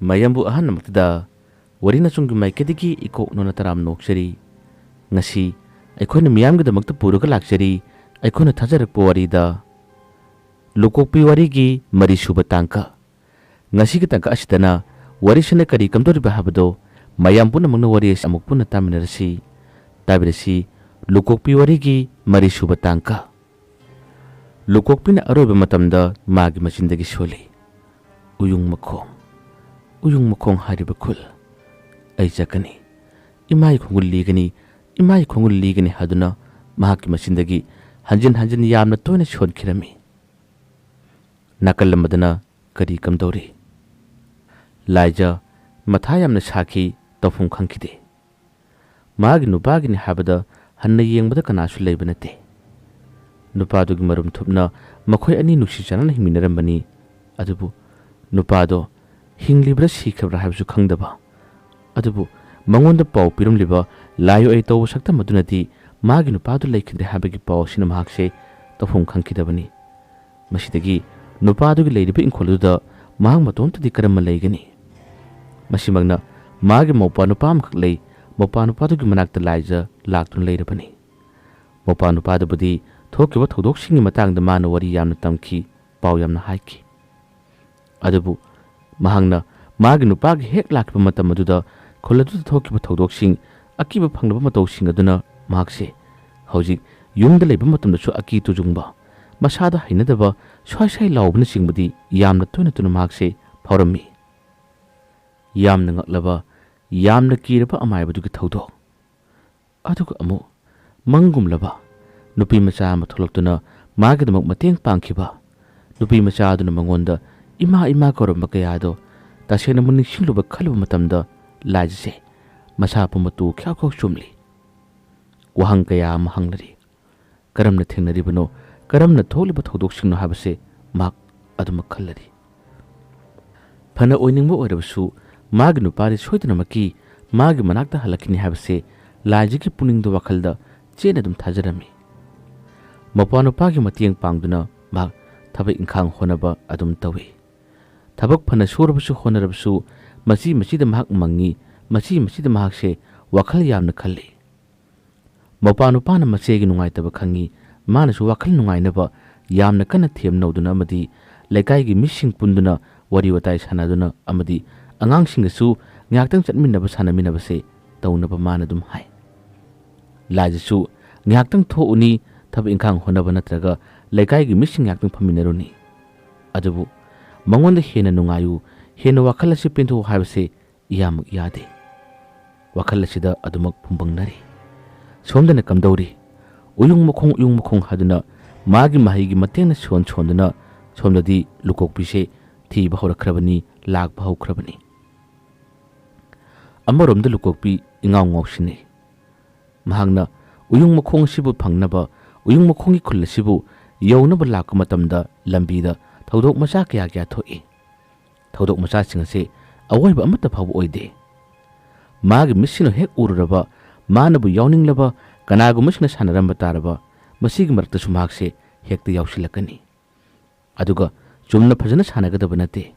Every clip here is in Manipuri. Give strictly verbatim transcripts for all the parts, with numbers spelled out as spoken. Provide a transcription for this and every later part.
ꯃꯌꯥꯝꯕꯨ ꯑꯍꯥꯟꯕꯃꯛꯇꯗ ꯋꯥꯔꯤ ꯅꯆꯨꯝꯒꯤ ꯃꯥꯏꯀꯩꯗꯒꯤ ꯏꯀꯣꯛ ꯅꯣꯅ ꯇꯔꯥꯝ ꯅꯣꯛꯆꯔꯤ꯫ ꯉꯁꯤ ꯑꯩꯈꯣꯏꯅ ꯃꯤꯌꯥꯝꯒꯤꯗꯃꯛꯇ ꯄꯨꯔꯒ ꯂꯥꯛꯆꯔꯤ ꯑꯩꯈꯣꯏꯅ ꯊꯥꯖꯔꯛꯄ ꯋꯥꯔꯤꯗ ꯂꯨꯀꯣꯛꯄꯤ ꯋꯥꯔꯤꯒꯤ ꯃꯔꯤꯁꯨꯕ ꯇꯥꯡꯀ꯫ ꯉꯁꯤꯒꯤ ꯇꯥꯡꯀꯛ ꯑꯁꯤꯗꯅ ꯋꯥꯔꯤꯁꯤꯅ ꯀꯔꯤ ꯀꯝꯗꯧꯔꯤꯕ ꯍꯥꯏꯕꯗꯣ ꯃꯌꯥꯝ ꯄꯨꯝꯅꯃꯛꯅ ꯋꯥꯔꯤ ꯑꯁꯤ ꯑꯃꯨꯛ ꯄꯨꯟꯅ ꯇꯥꯃꯤꯟꯅꯔꯁꯤ꯫ ꯇꯥꯕꯤꯔꯁꯤ ꯂꯨꯀꯣꯛꯄꯤ ꯋꯥꯔꯤꯒꯤ ꯃꯔꯤꯁꯨꯕ ꯇꯥꯡꯀ꯫ ꯂꯨꯀꯣꯛꯄꯤꯅ ꯑꯔꯣꯏꯕ ꯃꯇꯝꯗ ꯃꯥꯒꯤ ꯃꯆꯤꯟꯗꯒꯤ ꯁꯣꯜꯂꯤ, "ꯎꯌꯨꯡ ꯃꯈꯣꯡ, ꯎꯌꯨꯡ ꯃꯈꯣꯡ ꯍꯥꯏꯔꯤꯕ ꯈꯨꯜ꯫ ꯑꯩ ꯆꯠꯀꯅꯤ, ꯏꯃꯥꯒꯤ ꯈꯣꯡꯒꯨꯜ ꯂꯤꯒꯅꯤ, ꯏꯃꯥꯒꯤ ꯈꯣꯡꯒꯨꯜ ꯂꯤꯒꯅꯤ" ꯍꯥꯏꯗꯨꯅ ꯃꯍꯥꯛꯀꯤ ꯃꯆꯤꯟꯗꯒꯤ ꯍꯟꯖꯤꯟ ꯍꯟꯖꯤꯟ ꯌꯥꯝꯅ ꯇꯣꯏꯅ ꯁꯣꯟꯈꯤꯔꯝꯃꯤ꯫ ꯅꯥꯀꯜ ꯑꯃꯗꯅ ꯀꯔꯤ ꯀꯝꯗꯧꯔꯤ? ꯂꯥꯏꯖ ꯃꯊꯥ ꯌꯥꯝꯅ ꯁꯥꯈꯤ, ꯇꯧꯐꯝ ꯈꯪꯈꯤꯗꯦ꯫ ꯃꯥꯒꯤ ꯅꯨꯄꯥꯒꯤꯅꯤ ꯍꯥꯏꯕꯗ ꯍꯟꯅ ꯌꯦꯡꯕꯗ ꯀꯅꯥꯁꯨ ꯂꯩꯕ ꯅꯠꯇꯦ꯫ ꯅꯨꯄꯥꯗꯨꯒꯤ ꯃꯔꯨꯝ ꯊꯨꯞꯅ ꯃꯈꯣꯏ ꯑꯅꯤ ꯅꯨꯡꯁꯤ ꯆꯥꯟꯅꯅ ꯍꯤꯡꯃꯤꯟꯅꯔꯝꯕꯅꯤ꯫ ꯑꯗꯨꯕꯨ ꯅꯨꯄꯥꯗꯣ ꯍꯤꯡꯂꯤꯕ꯭ꯔꯥ ꯁꯤꯈ꯭ꯔꯕ꯭ꯔꯥ ꯍꯥꯏꯕꯁꯨ ꯈꯪꯗꯕ꯫ ꯑꯗꯨꯕꯨ ꯃꯉꯣꯟꯗ ꯄꯥꯎ ꯄꯤꯔꯝꯂꯤꯕ ꯂꯥꯏꯑꯣꯏ ꯇꯧꯕ ꯁꯛꯇꯝ ꯑꯗꯨꯅꯗꯤ ꯃꯥꯒꯤ ꯅꯨꯄꯥꯗꯨ ꯂꯩꯈꯤꯗ꯭ꯔꯦ ꯍꯥꯏꯕꯒꯤ ꯄꯥꯎ ꯑꯁꯤꯅ ꯃꯍꯥꯛꯁꯦ ꯇꯧꯐꯝ ꯈꯪꯈꯤꯗꯕꯅꯤ꯫ ꯃꯁꯤꯗꯒꯤ ꯅꯨꯄꯥꯗꯨꯒꯤ ꯂꯩꯔꯤꯕ ꯏꯪꯈꯣꯜ ꯑꯗꯨꯗ ꯃꯍꯥꯛ ꯃꯇꯣꯝꯇꯗꯤ ꯀꯔꯝꯅ ꯂꯩꯒꯅꯤ? ꯃꯁꯤꯃꯛꯅ ꯃꯥꯒꯤ ꯃꯧꯄꯥ ꯅꯨꯄꯥ ꯑꯃꯈꯛ ꯂꯩ, ꯃꯧꯄꯥ ꯅꯨꯄꯥꯗꯨꯒꯤ ꯃꯅꯥꯛꯇ ꯂꯥꯏꯖ ꯂꯥꯛꯇꯨꯅ ꯂꯩꯔꯕꯅꯤ꯫ ꯃꯧꯄꯥ ꯅꯨꯄꯥꯗꯨꯕꯨꯗꯤ ꯊꯣꯛꯈꯤꯕ ꯊꯧꯗꯣꯛꯁꯤꯡꯒꯤ ꯃꯇꯥꯡꯗ ꯃꯥꯅ ꯋꯥꯔꯤ ꯌꯥꯝꯅ ꯇꯝꯈꯤ, ꯄꯥꯎ ꯌꯥꯝꯅ ꯍꯥꯏꯈꯤ꯫ ꯑꯗꯨꯕꯨ ꯃꯍꯥꯛꯅ ꯃꯥꯒꯤ ꯅꯨꯄꯥꯒꯤ ꯍꯦꯛ ꯂꯥꯛꯈꯤꯕ ꯃꯇꯝ ꯑꯗꯨꯗ ꯈꯨꯜ ꯑꯗꯨꯗ ꯊꯣꯛꯈꯤꯕ ꯊꯧꯗꯣꯛꯁꯤꯡ, ꯑꯀꯤꯕ ꯐꯪꯂꯕ ꯃꯇꯧꯁꯤꯡ ꯑꯗꯨꯅ ꯃꯍꯥꯛꯁꯦ ꯍꯧꯖꯤꯛ ꯌꯨꯝꯗ ꯂꯩꯕ ꯃꯇꯝꯗꯁꯨ ꯑꯀꯤ ꯇꯨꯖꯨꯡꯕ, ꯃꯁꯥꯗ ꯍꯩꯅꯗꯕ ꯁ꯭ꯋꯥꯏ ꯁ꯭ꯋꯥꯏ ꯂꯥꯎꯕꯅꯆꯤꯡꯕꯗꯤ ꯌꯥꯝꯅ ꯇꯣꯏꯅ ꯇꯣꯏꯅ ꯃꯍꯥꯛꯁꯦ ꯐꯥꯎꯔꯝꯃꯤ꯫ ꯌꯥꯝꯅ ꯉꯛꯂꯕ, ꯌꯥꯝꯅ ꯀꯤꯔꯕ ꯑꯃꯥꯏꯕꯗꯨꯒꯤ ꯊꯧꯗꯣꯛ꯫ ꯑꯗꯨꯒ ꯑꯃꯨꯛ ꯃꯪꯒꯨꯝꯂꯕ ꯅꯨꯄꯤ ꯃꯆꯥ ꯑꯃ ꯊꯣꯛꯂꯛꯇꯨꯅ ꯃꯥꯒꯤꯗꯃꯛ ꯃꯇꯦꯡ ꯄꯥꯡꯈꯤꯕ꯫ ꯅꯨꯄꯤ ꯃꯆꯥ ꯑꯗꯨꯅ ꯃꯉꯣꯟꯗ "ꯏꯃꯥ, ꯏꯃꯥ" ꯀꯧꯔꯝꯕ ꯀꯌꯥ ꯑꯗꯣ ꯇꯁꯦꯡꯅ ꯑꯃꯨꯛ ꯅꯤꯡꯁꯤꯡꯂꯨꯕ ꯈꯜꯂꯨꯕ ꯃꯇꯝꯗ ꯂꯥꯏꯖꯁꯦ ꯃꯁꯥ ꯄꯨꯝꯕ ꯇꯨ ꯈ꯭ꯌꯥꯎ ꯈ꯭ꯌꯥꯎ ꯆꯨꯝꯂꯤ꯫ ꯋꯥꯍꯪ ꯀꯌꯥ ꯑꯃ ꯍꯪꯂꯔꯤ꯫ ꯀꯔꯝꯅ ꯊꯦꯡꯅꯔꯤꯕꯅꯣ? ꯀꯔꯝꯅ ꯊꯣꯛꯂꯤꯕ ꯊꯧꯗꯣꯛꯁꯤꯡꯅꯣ ꯍꯥꯏꯕꯁꯦ ꯃꯍꯥꯛ ꯑꯗꯨꯃꯛ ꯈꯜꯂꯔꯤ꯫ ꯐꯅ ꯑꯣꯏꯅꯤꯡꯕ ꯑꯣꯏꯔꯕꯁꯨ ꯃꯥꯒꯤ ꯅꯨꯄꯥꯗꯤ ꯁꯣꯏꯗꯅꯃꯛꯀꯤ ꯃꯥꯒꯤ ꯃꯅꯥꯛꯇ ꯍꯜꯂꯛꯈꯤꯅꯤ ꯍꯥꯏꯕꯁꯦ ꯂꯥꯏꯖꯒꯤ ꯄꯨꯛꯅꯤꯡꯗ ꯋꯥꯈꯜꯗ ꯆꯦꯠꯅ ꯑꯗꯨꯝ ꯊꯥꯖꯔꯝꯃꯤ꯫ ꯃꯄꯥ ꯅꯨꯄꯥꯒꯤ ꯃꯇꯦꯡ ꯄꯥꯡꯗꯨꯅ ꯃꯍꯥꯛ ꯊꯕꯛ ꯏꯪꯈꯥꯡ ꯍꯣꯠꯅꯕ ꯑꯗꯨꯝ ꯇꯧꯏ꯫ ꯊꯕꯛ ꯐꯅ ꯁꯨꯔꯕꯁꯨ ꯍꯣꯠꯅꯔꯕꯁꯨ ꯃꯆꯤ ꯃꯆꯤꯗ ꯃꯍꯥꯛ ꯃꯪꯉꯤ, ꯃꯆꯤ ꯃꯆꯤꯗ ꯃꯍꯥꯛꯁꯦ ꯋꯥꯈꯜ ꯌꯥꯝꯅ ꯈꯜꯂꯤ꯫ ꯃꯧꯄꯥ ꯅꯨꯄꯥꯅ ꯃꯆꯦꯒꯤ ꯅꯨꯡꯉꯥꯏꯇꯕ ꯈꯪꯉꯤ, ꯃꯥꯅꯁꯨ ꯋꯥꯈꯜ ꯅꯨꯡꯉꯥꯏꯅꯕ ꯌꯥꯝꯅ ꯀꯟꯅ ꯊꯦꯝꯅꯧꯗꯨꯅ ꯑꯃꯗꯤ ꯂꯩꯀꯥꯏꯒꯤ ꯃꯤꯁꯤꯡ ꯄꯨꯟꯗꯨꯅ ꯋꯥꯔꯤ ꯋꯥꯇꯥꯏ ꯁꯥꯟꯅꯗꯨꯅ ꯑꯃꯗꯤ ꯑꯉꯥꯡꯁꯤꯡꯒꯁꯨ ꯉꯥꯏꯍꯥꯛꯇꯪ ꯆꯠꯃꯤꯟꯅꯕ ꯁꯥꯟꯅꯃꯤꯟꯅꯕꯁꯦ ꯇꯧꯅꯕ ꯃꯥꯅ ꯑꯗꯨꯝ ꯍꯥꯏ꯫ ꯂꯥꯏꯖꯁꯨ ꯉꯥꯏꯍꯥꯛꯇꯪ ꯊꯣꯛꯎꯅꯤ, ꯊꯕꯛ ꯏꯪꯈꯥꯡ ꯍꯣꯠꯅꯕ ꯅꯠꯇ꯭ꯔꯒ ꯂꯩꯀꯥꯏꯒꯤ ꯃꯤꯁꯤꯡ ꯉꯥꯏꯍꯥꯛꯇꯪ ꯐꯝꯃꯤꯟꯅꯔꯨꯅꯤ꯫ ꯑꯗꯨꯕꯨ ꯃꯉꯣꯟꯗ ꯍꯦꯟꯅ ꯅꯨꯡꯉꯥꯏꯌꯨ, ꯍꯦꯟꯅ ꯋꯥꯈꯜ ꯑꯁꯤ ꯄꯦꯟꯊꯣꯛꯎ ꯍꯥꯏꯕꯁꯦ ꯏꯌꯥꯃꯛ ꯌꯥꯗꯦ꯫ ꯋꯥꯈꯜ ꯑꯁꯤꯗ ꯑꯗꯨꯃꯛ ꯐꯨꯝꯕꯪꯅꯔꯤ꯫ ꯁꯣꯝꯗꯅ ꯀꯝꯗꯧꯔꯤ? ꯎꯌꯨꯡ ꯃꯈꯣꯡ, ꯎꯌꯨꯡ ꯃꯈꯣꯡ ꯍꯥꯏꯗꯨꯅ ꯃꯥꯒꯤ ꯃꯍꯩꯒꯤ ꯃꯇꯦꯡꯅ ꯁꯣꯟ ꯁꯣꯟꯗꯨꯅ ꯁꯣꯝꯗꯗꯤ ꯂꯨꯀꯣꯛꯄꯤꯁꯦ ꯊꯤꯕ ꯍꯧꯔꯛꯈ꯭ꯔꯕꯅꯤ, ꯂꯥꯛꯄ ꯍꯧꯈ꯭ꯔꯕꯅꯤ꯫ ꯑꯃꯔꯣꯝꯗ ꯂꯨꯀꯣꯛꯄꯤ ꯏꯉꯥꯎ ꯉꯥꯎꯁꯤꯟꯅꯩ꯫ ꯃꯍꯥꯛꯅ ꯎꯌꯨꯡ ꯃꯈꯣꯡ ꯑꯁꯤꯕꯨ ꯐꯪꯅꯕ, ꯎꯌꯨꯡ ꯃꯈꯣꯡꯒꯤ ꯈꯨꯜ ꯑꯁꯤꯕꯨ ꯌꯧꯅꯕ ꯂꯥꯛꯄ ꯃꯇꯝꯗ ꯂꯝꯕꯤꯗ ꯊꯧꯗꯣꯛ ꯃꯆꯥ ꯀꯌꯥ ꯀꯌꯥ ꯊꯣꯛꯏ꯫ ꯊꯧꯗꯣꯛ ꯃꯆꯥꯁꯤꯡ ꯑꯁꯤ ꯑꯋꯣꯏꯕ ꯑꯃꯠꯇ ꯐꯥꯎꯕ ꯑꯣꯏꯗꯦ꯫ ꯃꯥꯒꯤ ꯃꯤꯠꯁꯤꯅ ꯍꯦꯛ ꯎꯔꯨꯔꯕ, ꯃꯥꯅꯕꯨ ꯌꯥꯎꯅꯤꯡꯂꯕ ꯀꯅꯥꯒꯨꯝꯕꯁꯤꯡꯅ ꯁꯥꯟꯅꯔꯝꯕ ꯇꯥꯔꯕ, ꯃꯁꯤꯒꯤ ꯃꯔꯛꯇꯁꯨ ꯃꯍꯥꯛꯁꯦ ꯍꯦꯛꯇ ꯌꯥꯎꯁꯤꯜꯂꯛꯀꯅꯤ꯫ ꯑꯗꯨꯒ ꯆꯨꯝꯅ ꯐꯖꯅ ꯁꯥꯟꯅꯒꯗꯕ ꯅꯠꯇꯦ꯫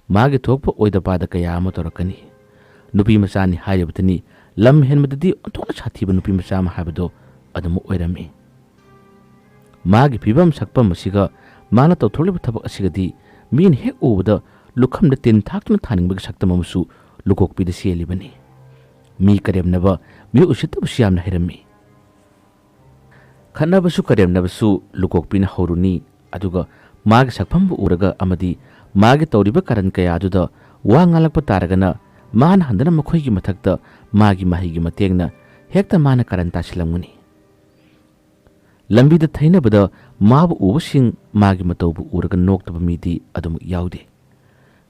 ꯃꯥꯒꯤ ꯊꯣꯛꯄ ꯑꯣꯏꯗ ꯄꯥꯗ ꯀꯌꯥ ꯑꯃ ꯇꯧꯔꯛꯀꯅꯤ꯫ ꯅꯨꯄꯤ ꯃꯆꯥꯅꯤ ꯍꯥꯏꯔꯤꯕꯗꯨꯅꯤ, ꯂꯝ ꯍꯦꯟꯕꯗꯗꯤ ꯑꯣꯟꯊꯣꯛꯅ ꯁꯥꯊꯤꯕ ꯅꯨꯄꯤ ꯃꯆꯥ ꯑꯃ ꯍꯥꯏꯕꯗꯣ ꯑꯗꯨꯃꯛ ꯑꯣꯏꯔꯝꯃꯤ꯫ ꯃꯥꯒꯤ ꯐꯤꯕꯝ ꯁꯛꯐꯝ ꯑꯁꯤꯒ ꯃꯥꯅ ꯇꯧꯊꯣꯔꯛꯂꯤꯕ ꯊꯕꯛ ꯑꯁꯤꯒꯗꯤ ꯃꯤꯅ ꯍꯦꯛ ꯎꯕꯗ ꯂꯨꯈꯝꯗ ꯇꯤꯟ ꯊꯥꯛꯇꯨꯅ ꯊꯥꯅꯤꯡꯕꯒꯤ ꯁꯛꯇꯝ ꯑꯃꯁꯨ ꯂꯨꯀꯣꯛꯄꯤꯗ ꯆꯦꯜꯂꯤꯕꯅꯤ꯫ ꯃꯤ ꯀꯔꯦꯝꯅꯕ, ꯃꯤ ꯎꯁꯤꯠꯇꯕꯁꯨ ꯌꯥꯝꯅ ꯍꯩꯔꯝꯃꯤ꯫ ꯈꯠꯅꯕꯁꯨ ꯀꯔꯦꯝꯅꯕꯁꯨ ꯂꯨꯀꯣꯛꯄꯤꯅ ꯍꯧꯔꯨꯅꯤ, ꯑꯗꯨꯒ ꯃꯥꯒꯤ ꯁꯛꯐꯝꯕꯨ ꯎꯔꯒ ꯑꯃꯗꯤ ꯃꯥꯒꯤ ꯇꯧꯔꯤꯕ ꯀꯥꯔꯟ ꯀꯌꯥ ꯑꯗꯨꯗ ꯋꯥ ꯉꯥꯡꯂꯛꯄ ꯇꯥꯔꯒꯅ ꯃꯥꯅ ꯍꯟꯗꯨꯅ ꯃꯈꯣꯏꯒꯤ ꯃꯊꯛꯇ ꯃꯥꯒꯤ ꯃꯍꯩꯒꯤ ꯃꯇꯦꯡꯅ ꯍꯦꯛꯇ ꯃꯥꯅ ꯀꯥꯔꯟ ꯇꯥꯁꯤꯜꯂꯝꯒꯅꯤ꯫ ꯂꯝꯕꯤꯗ ꯊꯩꯅꯕꯗ ꯃꯥꯕꯨ ꯎꯕꯁꯤꯡ ꯃꯥꯒꯤ ꯃꯇꯧꯕꯨ ꯎꯔꯒ ꯅꯣꯛꯇꯕ ꯃꯤꯗꯤ ꯑꯗꯨꯃꯛ ꯌꯥꯎꯗꯦ꯫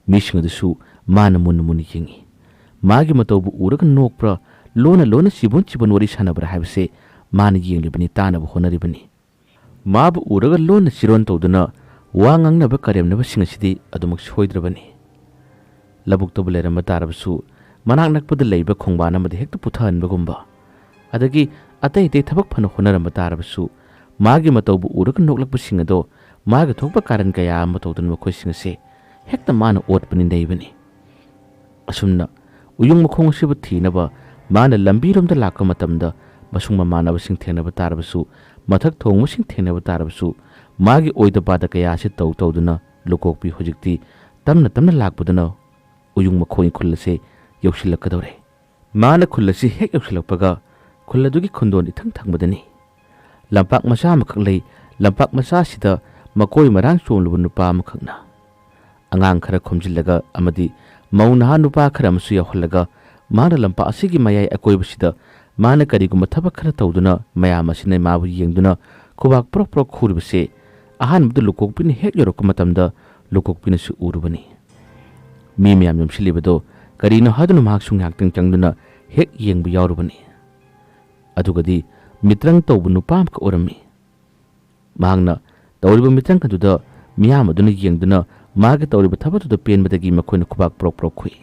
ꯃꯤꯁꯤꯡ ꯑꯗꯨꯁꯨ ꯃꯥꯅ ꯃꯨꯟꯅ ꯃꯨꯟꯅ ꯌꯦꯡꯏ꯫ ꯃꯥꯒꯤ ꯃꯇꯧꯕꯨ ꯎꯔꯒ ꯅꯣꯛꯄ꯭ꯔꯥ, ꯂꯣꯟꯅ ꯂꯣꯟꯅ ꯆꯤꯕꯣꯟ ꯆꯤꯕꯣꯟ ꯋꯥꯔꯤ ꯁꯥꯟꯅꯕ꯭ꯔꯥ ꯍꯥꯏꯕꯁꯦ ꯃꯥꯅ ꯌꯦꯡꯂꯤꯕꯅꯤ, ꯇꯥꯅꯕ ꯍꯣꯠꯅꯔꯤꯕꯅꯤ꯫ ꯃꯥꯕꯨ ꯎꯔꯒ ꯂꯣꯟꯅ ꯆꯤꯔꯣꯟ ꯇꯧꯗꯨꯅ ꯋꯥ ꯉꯥꯡꯅꯕ ꯀꯔꯦꯝꯅꯕꯁꯤꯡ ꯑꯁꯤꯗꯤ ꯑꯗꯨꯃꯛ ꯁꯣꯏꯗ꯭ꯔꯕꯅꯤ꯫ ꯂꯧꯕꯨꯛꯇꯕꯨ ꯂꯩꯔꯝꯕ ꯇꯥꯔꯕꯁꯨ ꯃꯅꯥꯛ ꯅꯛꯄꯗ ꯂꯩꯕ ꯈꯣꯡꯕꯥꯟ ꯑꯃꯗ ꯍꯦꯛꯇ ꯄꯨꯊꯍꯟꯕꯒꯨꯝꯕ, ꯑꯗꯒꯤ ꯑꯇꯩ ꯑꯇꯩ ꯊꯕꯛ ꯐꯅ ꯍꯣꯠꯅꯔꯝꯕ ꯇꯥꯔꯕꯁꯨ ꯃꯥꯒꯤ ꯃꯇꯧꯕꯨ ꯎꯔꯒ ꯅꯣꯛꯂꯛꯄꯁꯤꯡ ꯑꯗꯣ ꯃꯥꯒꯤ ꯊꯣꯛꯄ ꯀꯥꯔꯟ ꯀꯌꯥ ꯑꯃ ꯇꯧꯗꯨꯅ ꯃꯈꯣꯏꯁꯤꯡ ꯑꯁꯦ ꯍꯦꯛꯇ ꯃꯥꯅ ꯑꯣꯠꯄꯅꯤ ꯅꯩꯕꯅꯤ꯫ ꯑꯁꯨꯝꯅ ꯎꯌꯨꯡ ꯃꯈꯣꯡ ꯑꯁꯤꯕꯨ ꯊꯤꯅꯕ ꯃꯥꯅ ꯂꯝꯕꯤꯔꯣꯝꯗ ꯂꯥꯛꯄ ꯃꯇꯝꯗ, ꯃꯁꯨꯡ ꯃꯃꯥꯟꯅꯕꯁꯤꯡ ꯊꯦꯡꯅꯕ ꯇꯥꯔꯕꯁꯨ, ꯃꯊꯛ ꯊꯣꯡꯕꯁꯤꯡ ꯊꯦꯡꯅꯕ ꯇꯥꯔꯕꯁꯨ, ꯃꯥꯒꯤ ꯑꯣꯏꯗ ꯄꯥꯗ ꯀꯌꯥ ꯑꯁꯤ ꯇꯧ ꯇꯧꯗꯨꯅ ꯂꯨꯀꯣꯛꯄꯤ ꯍꯧꯖꯤꯛꯇꯤ ꯇꯞꯅ ꯇꯞꯅ ꯂꯥꯛꯄꯗꯨꯅ ꯎꯌꯨꯡ ꯃꯈꯣꯡꯒꯤ ꯈꯨꯜ ꯑꯁꯦ ꯌꯧꯁꯤꯜꯂꯛꯀꯗꯧꯔꯦ꯫ ꯃꯥꯅ ꯈꯨꯜ ꯑꯁꯤ ꯍꯦꯛ ꯌꯧꯁꯤꯜꯂꯛꯄꯒ, ꯈꯨꯜ ꯑꯗꯨꯒꯤ ꯈꯨꯟꯗꯣꯟ ꯏꯊꯪ ꯊꯪꯕꯗꯅꯤ꯫ ꯂꯝꯄꯥꯛ ꯃꯆꯥ ꯑꯃꯈꯛ ꯂꯩ꯫ ꯂꯝꯄꯥꯛ ꯃꯆꯥ ꯑꯁꯤꯗ ꯃꯀꯣꯏ ꯃꯔꯥꯡ ꯆꯣꯝꯂꯨꯕ ꯅꯨꯄꯥ ꯑꯃꯈꯛꯅ꯫ ꯑꯉꯥꯡ ꯈꯔ ꯈꯣꯝꯖꯤꯜꯂꯒ ꯑꯃꯗꯤ ꯃꯧ ꯅꯍꯥ ꯅꯨꯄꯥ ꯈꯔ ꯑꯃꯁꯨ ꯌꯥꯎꯍꯜꯂꯒ, ꯃꯥꯅ ꯂꯝꯄꯥꯛ ꯑꯁꯤꯒꯤ ꯃꯌꯥꯏ ꯑꯀꯣꯏꯕꯁꯤꯗ ꯃꯥꯅ ꯀꯔꯤꯒꯨꯝꯕ ꯊꯕꯛ ꯈꯔ ꯇꯧꯗꯨꯅ, ꯃꯌꯥꯝ ꯑꯁꯤꯅ ꯃꯥꯕꯨ ꯌꯦꯡꯗꯨꯅ ꯈꯨꯕꯥꯛ ꯄ꯭ꯔꯣꯛ ꯄ꯭ꯔꯣꯛ ꯈꯨꯔꯤꯕꯁꯦ ꯑꯍꯥꯟꯕꯗ ꯂꯨꯀꯣꯛꯄꯤꯅ ꯍꯦꯛ ꯌꯧꯔꯛꯄ ꯃꯇꯝꯗ ꯂꯨꯀꯣꯛꯄꯤꯅꯁꯨ ꯎꯔꯨꯕꯅꯤ꯫ ꯃꯤ ꯃꯌꯥꯝ ꯌꯣꯝꯁꯤꯜꯂꯤꯕꯗꯣ ꯀꯔꯤꯅꯣ ꯍꯥꯏꯗꯨꯅ ꯃꯍꯥꯛꯁꯨ ꯉꯥꯏꯍꯥꯛꯇꯪ ꯆꯪꯗꯨꯅ ꯍꯦꯛ ꯌꯦꯡꯕ ꯌꯥꯎꯔꯨꯕꯅꯤ꯫ ꯑꯗꯨꯒꯗꯤ ꯃꯤꯇ꯭ꯔꯪ ꯇꯧꯕ ꯅꯨꯄꯥ ꯑꯃꯈꯛ ꯎꯔꯝꯃꯤ꯫ ꯃꯍꯥꯛꯅ ꯇꯧꯔꯤꯕ ꯃꯤꯇ꯭ꯔꯪ ꯑꯗꯨꯗ ꯃꯤꯌꯥꯝ ꯑꯗꯨꯅ ꯌꯦꯡꯗꯨꯅ ꯃꯥꯒꯤ ꯇꯧꯔꯤꯕ ꯊꯕꯛꯇꯨꯗ ꯄꯦꯟꯕꯗꯒꯤ ꯃꯈꯣꯏꯅ ꯈꯨꯕꯥꯛ ꯄ꯭ꯔꯣꯛ ꯄ꯭ꯔꯣꯛ ꯈꯨꯏ꯫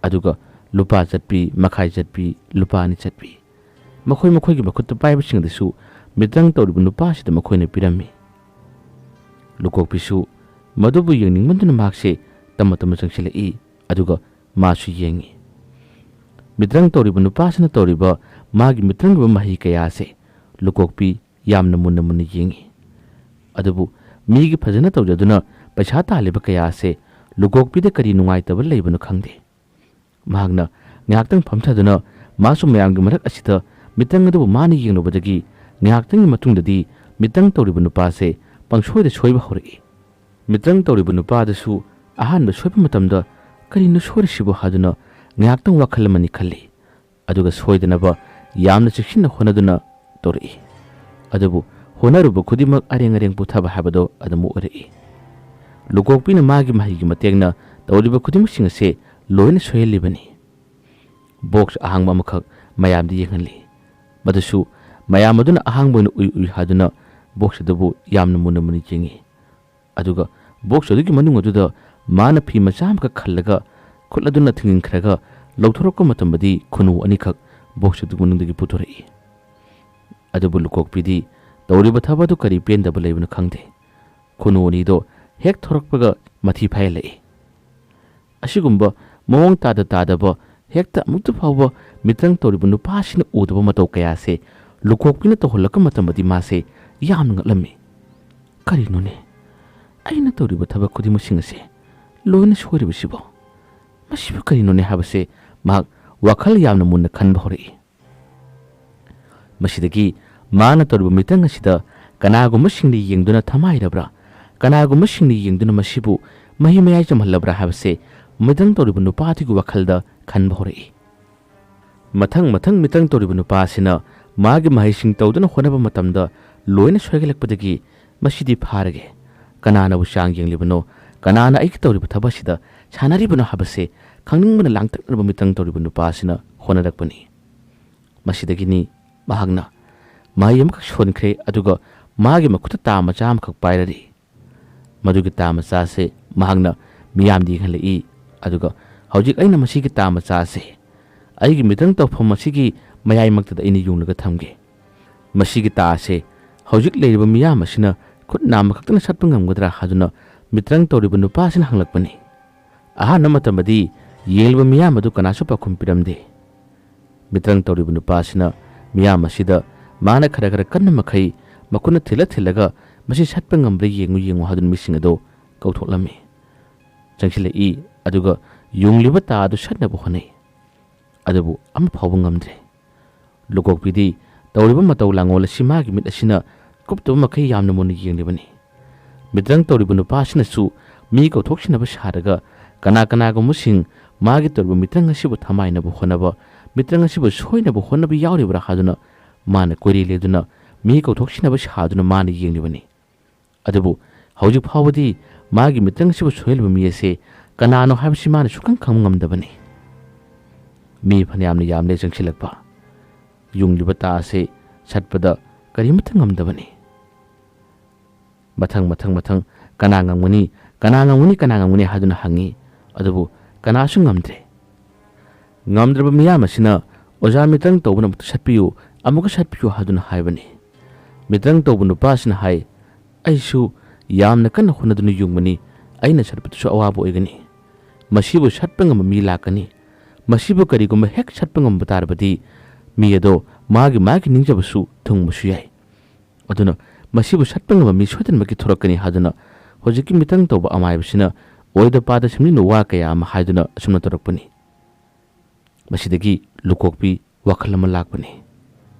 ꯑꯗꯨꯒ ꯂꯨꯄꯥ ꯆꯠꯄꯤ, ꯃꯈꯥꯏ ꯆꯠꯄꯤ, ꯂꯨꯄꯥ ꯑꯅꯤ ꯆꯠꯄꯤ, ꯃꯈꯣꯏ ꯃꯈꯣꯏꯒꯤ ꯃꯈꯨꯠꯇ ꯄꯥꯏꯕꯁꯤꯡ ꯑꯗꯨꯁꯨ ꯃꯤꯇ꯭ꯔꯪ ꯇꯧꯔꯤꯕ ꯅꯨꯄꯥꯁꯤꯗ ꯃꯈꯣꯏꯅ ꯄꯤꯔꯝꯃꯤ꯫ ꯂꯨꯀꯣꯛꯄꯤꯁꯨ ꯃꯗꯨꯕꯨ ꯌꯦꯡꯅꯤꯡꯃꯟꯗꯨꯅ ꯃꯍꯥꯛꯁꯦ ꯇꯞꯅ ꯇꯞꯅ ꯆꯪꯁꯤꯜꯂꯛꯏ, ꯑꯗꯨꯒ ꯃꯥꯁꯨ ꯌꯦꯡꯉꯤ꯫ ꯃꯤꯇ꯭ꯔꯪ ꯇꯧꯔꯤꯕ ꯅꯨꯄꯥꯁꯤꯅ ꯇꯧꯔꯤꯕ ꯃꯥꯒꯤ ꯃꯤꯇ꯭ꯔꯪꯒꯤ ꯃꯍꯩ ꯀꯌꯥ ꯑꯁꯦ ꯂꯨꯀꯣꯛꯄꯤ ꯌꯥꯝꯅ ꯃꯨꯟꯅ ꯃꯨꯟꯅ ꯌꯦꯡꯉꯤ꯫ ꯑꯗꯨꯕꯨ ꯃꯤꯒꯤ ꯐꯖꯅ ꯇꯧꯖꯗꯨꯅ ꯄꯩꯁꯥ ꯇꯥꯜꯂꯤꯕ ꯀꯌꯥ ꯑꯁꯦ ꯂꯨꯀꯣꯛꯄꯤꯗ ꯀꯔꯤ ꯅꯨꯡꯉꯥꯏꯇꯕ ꯂꯩꯕꯅꯣ ꯈꯪꯗꯦ꯫ ꯃꯍꯥꯛꯅ ꯉꯥꯏꯍꯥꯛꯇꯪ ꯐꯝꯊꯗꯨꯅ ꯃꯥꯁꯨ ꯃꯌꯥꯝꯒꯤ ꯃꯔꯛ ꯑꯁꯤꯗ ꯃꯤꯇ꯭ꯔꯪ ꯑꯗꯨꯕꯨ ꯃꯥꯅ ꯌꯦꯡꯂꯨꯕꯗꯒꯤ ꯉꯥꯏꯍꯥꯛꯇꯪꯒꯤ ꯃꯇꯨꯡꯗꯗꯤ ꯃꯤꯇ꯭ꯔꯪ ꯇꯧꯔꯤꯕ ꯅꯨꯄꯥꯁꯦ ꯄꯪꯁꯣꯏꯗ ꯁꯣꯏꯕ ꯍꯧꯔꯛꯏ꯫ ꯃꯤꯇ꯭ꯔꯪ ꯇꯧꯔꯤꯕ ꯅꯨꯄꯥꯗꯨꯁꯨ ꯑꯍꯥꯟꯕ ꯁꯣꯏꯕ ꯃꯇꯝꯗ "ꯀꯔꯤꯅꯣ ꯁꯣꯏꯔꯤꯁꯤꯕꯣ?" ꯍꯥꯏꯗꯨꯅ ꯉꯥꯏꯍꯥꯛꯇꯪ ꯋꯥꯈꯜ ꯑꯃꯅꯤ ꯈꯜꯂꯤ꯫ ꯑꯗꯨꯒ ꯁꯣꯏꯗꯅꯕ ꯌꯥꯝꯅ ꯆꯦꯛꯁꯤꯟꯅ ꯍꯣꯠꯅꯗꯨꯅ ꯇꯧꯔꯛꯏ꯫ ꯑꯗꯨꯕꯨ ꯍꯣꯠꯅꯔꯨꯕ ꯈꯨꯗꯤꯡꯃꯛ ꯑꯔꯦꯡ ꯑꯔꯦꯡ ꯄꯨꯊꯕ ꯍꯥꯏꯕꯗꯣ ꯑꯗꯨꯝ ꯑꯣꯏꯔꯛꯏ꯫ ꯂꯨꯀꯣꯛꯄꯤꯅ ꯃꯥꯒꯤ ꯃꯍꯩꯒꯤ ꯃꯇꯦꯡꯅ ꯇꯧꯔꯤꯕ ꯈꯨꯗꯤꯡꯃꯛꯁꯤꯡ ꯑꯁꯦ ꯂꯣꯏꯅ ꯁꯣꯏꯍꯜꯂꯤꯕꯅꯤ꯫ ꯕꯣꯛꯁ ꯑꯍꯥꯡꯕ ꯑꯃꯈꯛ ꯃꯌꯥꯝꯗ ꯌꯦꯡꯍꯜꯂꯤ꯫ ꯃꯗꯨꯁꯨ ꯃꯌꯥꯝ ꯑꯗꯨꯅ ꯑꯍꯥꯡꯕ ꯑꯣꯏꯅ ꯎꯏ ꯎꯏ ꯍꯥꯏꯗꯨꯅ ꯕꯣꯛꯁ ꯑꯗꯨꯕꯨ ꯌꯥꯝꯅ ꯃꯨꯟꯅ ꯃꯨꯟꯅ ꯌꯦꯡꯉꯤ꯫ ꯑꯗꯨꯒ ꯕꯣꯛꯁ ꯑꯗꯨꯒꯤ ꯃꯅꯨꯡ ꯑꯗꯨꯗ ꯃꯥꯅ ꯐꯤ ꯃꯆꯥ ꯑꯃꯈꯛ ꯈꯜꯂꯒ ꯈꯨꯠ ꯑꯗꯨꯅ ꯊꯤꯡꯖꯤꯟꯈ꯭ꯔꯒ ꯂꯧꯊꯣꯔꯛꯄ ꯃꯇꯝꯗꯗꯤ ꯈꯨꯅꯨ ꯑꯅꯤꯈꯛ ꯕꯣꯛꯁ ꯑꯗꯨꯒꯤ ꯃꯅꯨꯡꯗꯒꯤ ꯄꯨꯊꯣꯔꯛꯏ꯫ ꯑꯗꯨꯕꯨ ꯂꯨꯀꯣꯛꯄꯤꯗꯤ ꯇꯧꯔꯤꯕ ꯊꯕꯛ ꯑꯗꯨ ꯀꯔꯤ ꯄꯦꯟꯗꯕ ꯂꯩꯕꯅꯣ ꯈꯪꯗꯦ꯫ ꯈꯨꯅꯨ ꯑꯅꯤꯗꯣ ꯍꯦꯛ ꯊꯣꯔꯛꯄꯒ ꯃꯊꯤ ꯐꯥꯏꯍꯜꯂꯛꯏ꯫ ꯑꯁꯤꯒꯨꯝꯕ ꯃꯑꯣꯡ ꯇꯥꯗ ꯇꯥꯗꯕ, ꯍꯦꯛꯇ ꯑꯃꯨꯛꯇ ꯐꯥꯎꯕ ꯃꯤꯇ꯭ꯔꯪ ꯇꯧꯔꯤꯕ ꯅꯨꯄꯥꯁꯤꯅ ꯎꯗꯕ ꯃꯇꯧ ꯀꯌꯥꯁꯦ ꯂꯨꯀꯣꯛꯄꯤꯅ ꯇꯧꯍꯜꯂꯛꯄ ꯃꯇꯝꯗꯗꯤ ꯃꯥꯁꯦ ꯌꯥꯝꯅ ꯉꯛꯂꯝꯃꯤ꯫ "ꯀꯔꯤꯅꯣꯅꯦ? ꯑꯩꯅ ꯇꯧꯔꯤꯕ ꯊꯕꯛ ꯈꯨꯗꯤꯡꯃꯛꯁꯤꯡ ꯑꯁꯦ ꯂꯣꯏꯅ ꯁꯣꯏꯔꯤꯕꯁꯤꯕꯣ? ꯃꯁꯤꯕꯨ ꯀꯔꯤꯅꯣꯅꯦ?" ꯍꯥꯏꯕꯁꯦ ꯃꯍꯥꯛ ꯋꯥꯈꯜ ꯌꯥꯝꯅ ꯃꯨꯟꯅ ꯈꯟꯕ ꯍꯧꯔꯛꯏ꯫ ꯃꯁꯤꯗꯒꯤ ꯃꯥꯅ ꯇꯧꯔꯤꯕ ꯃꯤꯇ꯭ꯔꯪ ꯑꯁꯤꯗ ꯀꯅꯥꯒꯨꯝꯕꯁꯤꯡꯅ ꯌꯦꯡꯗꯨꯅ ꯊꯃꯥꯏꯔꯕ꯭ꯔꯥ, ꯀꯅꯥꯒꯨꯝꯕꯁꯤꯡꯅ ꯌꯦꯡꯗꯨꯅ ꯃꯁꯤꯕꯨ ꯃꯍꯤ ꯃꯌꯥꯏ ꯆꯝꯍꯜꯂꯕ꯭ꯔꯥ ꯍꯥꯏꯕꯁꯦ ꯃꯤꯇ꯭ꯔꯪ ꯇꯧꯔꯤꯕ ꯅꯨꯄꯥ ꯑꯗꯨꯒꯤ ꯋꯥꯈꯜꯗ ꯈꯟꯕ ꯍꯧꯔꯛꯏ꯫ ꯃꯊꯪ ꯃꯊꯪ ꯃꯤꯇ꯭ꯔꯪ ꯇꯧꯔꯤꯕ ꯅꯨꯄꯥ ꯑꯁꯤꯅ ꯃꯥꯒꯤ ꯃꯍꯩꯁꯤꯡ ꯇꯧꯗꯨꯅ ꯍꯣꯠꯅꯕ ꯃꯇꯝꯗ ꯂꯣꯏꯅ ꯁꯣꯏꯒꯠꯂꯛꯄꯗꯒꯤ "ꯃꯁꯤꯗꯤ ꯐꯥꯔꯒꯦ꯫ ꯀꯅꯥꯅꯕꯨ ꯆꯥꯡ ꯌꯦꯡꯂꯤꯕꯅꯣ, ꯀꯅꯥꯅ ꯑꯩꯒꯤ ꯇꯧꯔꯤꯕ ꯊꯕꯛ ꯑꯁꯤꯗ ꯁꯥꯟꯅꯔꯤꯕꯅꯣ?" ꯍꯥꯏꯕꯁꯦ ꯈꯪꯅꯤꯡꯕꯅ ꯂꯥꯡꯇꯛꯅꯔꯕ ꯃꯤꯇ꯭ꯔꯪ ꯇꯧꯔꯤꯕ ꯅꯨꯄꯥ ꯑꯁꯤꯅ ꯍꯣꯠꯅꯔꯛꯄꯅꯤ꯫ ꯃꯁꯤꯗꯒꯤꯅꯤ ꯃꯍꯥꯛꯅ ꯃꯍꯩ ꯑꯃꯈꯛ ꯁꯣꯟꯈ꯭ꯔꯦ, ꯑꯗꯨꯒ ꯃꯥꯒꯤ ꯃꯈꯨꯠꯇ ꯇꯥ ꯃꯆꯥ ꯑꯃꯈꯛ ꯄꯥꯏꯔꯔꯤ꯫ ꯃꯗꯨꯒꯤ ꯇꯥ ꯃꯆꯥꯁꯦ ꯃꯍꯥꯛꯅ ꯃꯤꯌꯥꯝꯗ ꯌꯦꯡꯍꯜꯂꯛꯏ, ꯑꯗꯨꯒ "ꯍꯧꯖꯤꯛ ꯑꯩꯅ ꯃꯁꯤꯒꯤ ꯇꯥ ꯃꯆꯥꯁꯦ ꯑꯩꯒꯤ ꯃꯤꯇ꯭ꯔꯪ ꯇꯧꯐꯝ ꯑꯁꯤꯒꯤ ꯃꯌꯥꯏꯃꯛꯇꯗ ꯑꯩꯅ ꯌꯨꯡꯂꯒ ꯊꯝꯒꯦ꯫ ꯃꯁꯤꯒꯤ ꯇꯥ ꯑꯁꯦ ꯍꯧꯖꯤꯛ ꯂꯩꯔꯤꯕ ꯃꯤꯌꯥꯝ ꯑꯁꯤꯅ ꯈꯨꯠ ꯅꯥꯝꯃ ꯈꯛꯇꯅ ꯁꯠꯄ ꯉꯝꯒꯗ꯭ꯔꯥ?" ꯍꯥꯏꯗꯨꯅ ꯃꯤꯇ꯭ꯔꯪ ꯇꯧꯔꯤꯕ ꯅꯨꯄꯥꯁꯤꯅ ꯍꯪꯂꯛꯄꯅꯤ꯫ ꯑꯍꯥꯟꯕ ꯃꯇꯝꯗꯗꯤ ꯌꯦꯡꯂꯤꯕ ꯃꯤꯌꯥꯝ ꯑꯗꯨ ꯀꯅꯥꯁꯨ ꯄꯥꯎꯈꯨꯝ ꯄꯤꯔꯝꯗꯦ꯫ ꯃꯤꯇ꯭ꯔꯪ ꯇꯧꯔꯤꯕ ꯅꯨꯄꯥꯁꯤꯅ ꯃꯤꯌꯥꯝ ꯑꯁꯤꯗ ꯃꯥꯅ ꯈꯔ ꯈꯔ ꯀꯟꯕ ꯃꯈꯩ ꯃꯈꯨꯠꯅ ꯊꯤꯜꯂ ꯊꯤꯜꯂꯒ "ꯃꯁꯤ ꯁꯠꯄ ꯉꯝꯕ꯭ꯔꯥ ꯌꯦꯡꯉꯨ, ꯌꯦꯡꯉꯨ" ꯍꯥꯏꯗꯨꯅ ꯃꯤꯁꯤꯡ ꯑꯗꯨ ꯀꯧꯊꯣꯛꯂꯝꯃꯤ꯫ ꯆꯪꯁꯤꯜꯂꯛꯏ, ꯑꯗꯨꯒ ꯌꯨꯡꯂꯤꯕ ꯇꯥ ꯑꯗꯨ ꯁꯠꯅꯕ ꯍꯣꯠꯅꯩ꯫ ꯑꯗꯨꯕꯨ ꯑꯃ ꯐꯥꯎꯕ ꯉꯝꯗ꯭ꯔꯦ꯫ ꯂꯨꯀꯣꯛꯄꯤꯗꯤ ꯇꯧꯔꯤꯕ ꯃꯇꯧ ꯂꯥꯡꯑꯣꯜ ꯑꯁꯤ ꯃꯥꯒꯤ ꯃꯤꯠ ꯑꯁꯤꯅ ꯀꯨꯞꯇꯕ ꯃꯈꯩ ꯌꯥꯝꯅ ꯃꯨꯟꯅ ꯌꯦꯡꯂꯤꯕꯅꯤ꯫ ꯃꯤꯇ꯭ꯔꯪ ꯇꯧꯔꯤꯕ ꯅꯨꯄꯥ ꯑꯁꯤꯅꯁꯨ ꯃꯤ ꯀꯧꯊꯣꯛꯁꯤꯟꯅꯕ ꯁꯥꯔꯒ ꯀꯅꯥ ꯀꯅꯥꯒꯨꯝꯕꯁꯤꯡ ꯃꯥꯒꯤ ꯇꯧꯔꯤꯕ ꯃꯤꯇ꯭ꯔꯪ ꯑꯁꯤꯕꯨ ꯊꯃꯥꯏꯅꯕ ꯍꯣꯠꯅꯕ, ꯃꯤꯇ꯭ꯔꯪ ꯑꯁꯤꯕꯨ ꯁꯣꯏꯅꯕ ꯍꯣꯠꯅꯕ ꯌꯥꯎꯔꯤꯕ꯭ꯔꯥ ꯍꯥꯏꯗꯨꯅ ꯃꯥꯅ ꯀꯣꯏꯔꯦ ꯂꯦꯗꯨꯅ ꯃꯤ ꯀꯧꯊꯣꯛꯁꯤꯟꯅꯕ ꯁꯥꯗꯨꯅ ꯃꯥꯅ ꯌꯦꯡꯂꯤꯕꯅꯤ꯫ ꯑꯗꯨꯕꯨ ꯍꯧꯖꯤꯛ ꯐꯥꯎꯕꯗꯤ ꯃꯥꯒꯤ ꯃꯤꯇ꯭ꯔꯪ ꯑꯁꯤꯕꯨ ꯁꯣꯏꯍꯜꯂꯤꯕ ꯃꯤ ꯑꯁꯤ ꯀꯅꯥꯅꯣ ꯍꯥꯏꯕꯁꯤ ꯃꯥꯅ ꯁꯨꯛꯈꯪ ꯈꯪꯕ ꯉꯝꯗꯕꯅꯤ꯫ ꯃꯤ ꯐꯅꯌꯥꯝꯅ ꯌꯥꯝꯂꯦ ꯆꯪꯁꯤꯜꯂꯛꯄ꯫ ꯌꯨꯡꯂꯤꯕ ꯇꯥ ꯑꯁꯤ ꯁꯠꯄꯗ ꯀꯔꯤꯃꯠꯇ ꯉꯝꯗꯕꯅꯤ꯫ ꯃꯊꯪ, ꯃꯊꯪ, ꯃꯊꯪ, "ꯀꯅꯥ ꯉꯝꯒꯅꯤ? ꯀꯅꯥ ꯉꯝꯒꯅꯤ? ꯀꯅꯥ ꯉꯝꯒꯅꯤ?" ꯍꯥꯏꯗꯨꯅ ꯍꯪꯉꯤ꯫ ꯑꯗꯨꯕꯨ ꯀꯅꯥꯁꯨ ꯉꯝꯗ꯭ꯔꯦ꯫ ꯉꯝꯗ꯭ꯔꯕ ꯃꯤꯌꯥꯝ ꯑꯁꯤꯅ, "ꯑꯣꯖꯥ, ꯃꯤꯇ꯭ꯔꯪ ꯇꯧꯕꯅ ꯑꯃꯨꯛꯇ ꯁꯠꯄꯤꯌꯨ, ꯑꯃꯨꯛꯀ ꯁꯠꯄꯤꯌꯨ" ꯍꯥꯏꯗꯨꯅ ꯍꯥꯏꯕꯅꯤ꯫ ꯃꯤꯇ꯭ꯔꯪ ꯇꯧꯕ ꯅꯨꯄꯥ ꯑꯁꯤꯅ ꯍꯥꯏ, "ꯑꯩꯁꯨ ꯌꯥꯝꯅ ꯀꯟꯅ ꯍꯣꯠꯅꯗꯨꯅ ꯌꯨꯡꯕꯅꯤ, ꯑꯩꯅ ꯁꯠꯄꯗꯨꯁꯨ ꯑꯋꯥꯕ ꯑꯣꯏꯒꯅꯤ꯫ ꯃꯁꯤꯕꯨ ꯁꯠꯄ ꯉꯝꯕ ꯃꯤ ꯂꯥꯛꯀꯅꯤ꯫ ꯃꯁꯤꯕꯨ ꯀꯔꯤꯒꯨꯝꯕ ꯍꯦꯛ ꯁꯠꯄ ꯉꯝꯕ ꯇꯥꯔꯕꯗꯤ ꯃꯤ ꯑꯗꯣ ꯃꯥꯒꯤ ꯃꯥꯒꯤ ꯅꯤꯡꯖꯕꯁꯨ ꯊꯨꯡꯕꯁꯨ ꯌꯥꯏ꯫ ꯑꯗꯨꯅ ꯃꯁꯤꯕꯨ ꯁꯠꯄ ꯉꯝꯕ ꯃꯤ ꯁꯣꯏꯗꯅꯃꯛꯀꯤ ꯊꯣꯔꯛꯀꯅꯤ ꯍꯥꯏꯗꯨꯅ ꯍꯧꯖꯤꯛꯀꯤ ꯃꯤꯇꯪ ꯇꯧꯕ ꯑꯃꯥꯏꯕꯁꯤꯅ ꯑꯣꯏꯗ ꯄꯥꯗ ꯁꯦꯝꯖꯤꯟꯕ ꯋꯥ ꯀꯌꯥ ꯑꯃ ꯍꯥꯏꯗꯨꯅ ꯑꯁꯨꯝꯅ ꯇꯧꯔꯛꯄꯅꯤ꯫ ꯃꯁꯤꯗꯒꯤ ꯂꯨꯀꯣꯛꯄꯤ ꯋꯥꯈꯜ ꯑꯃ ꯂꯥꯛꯄꯅꯤ꯫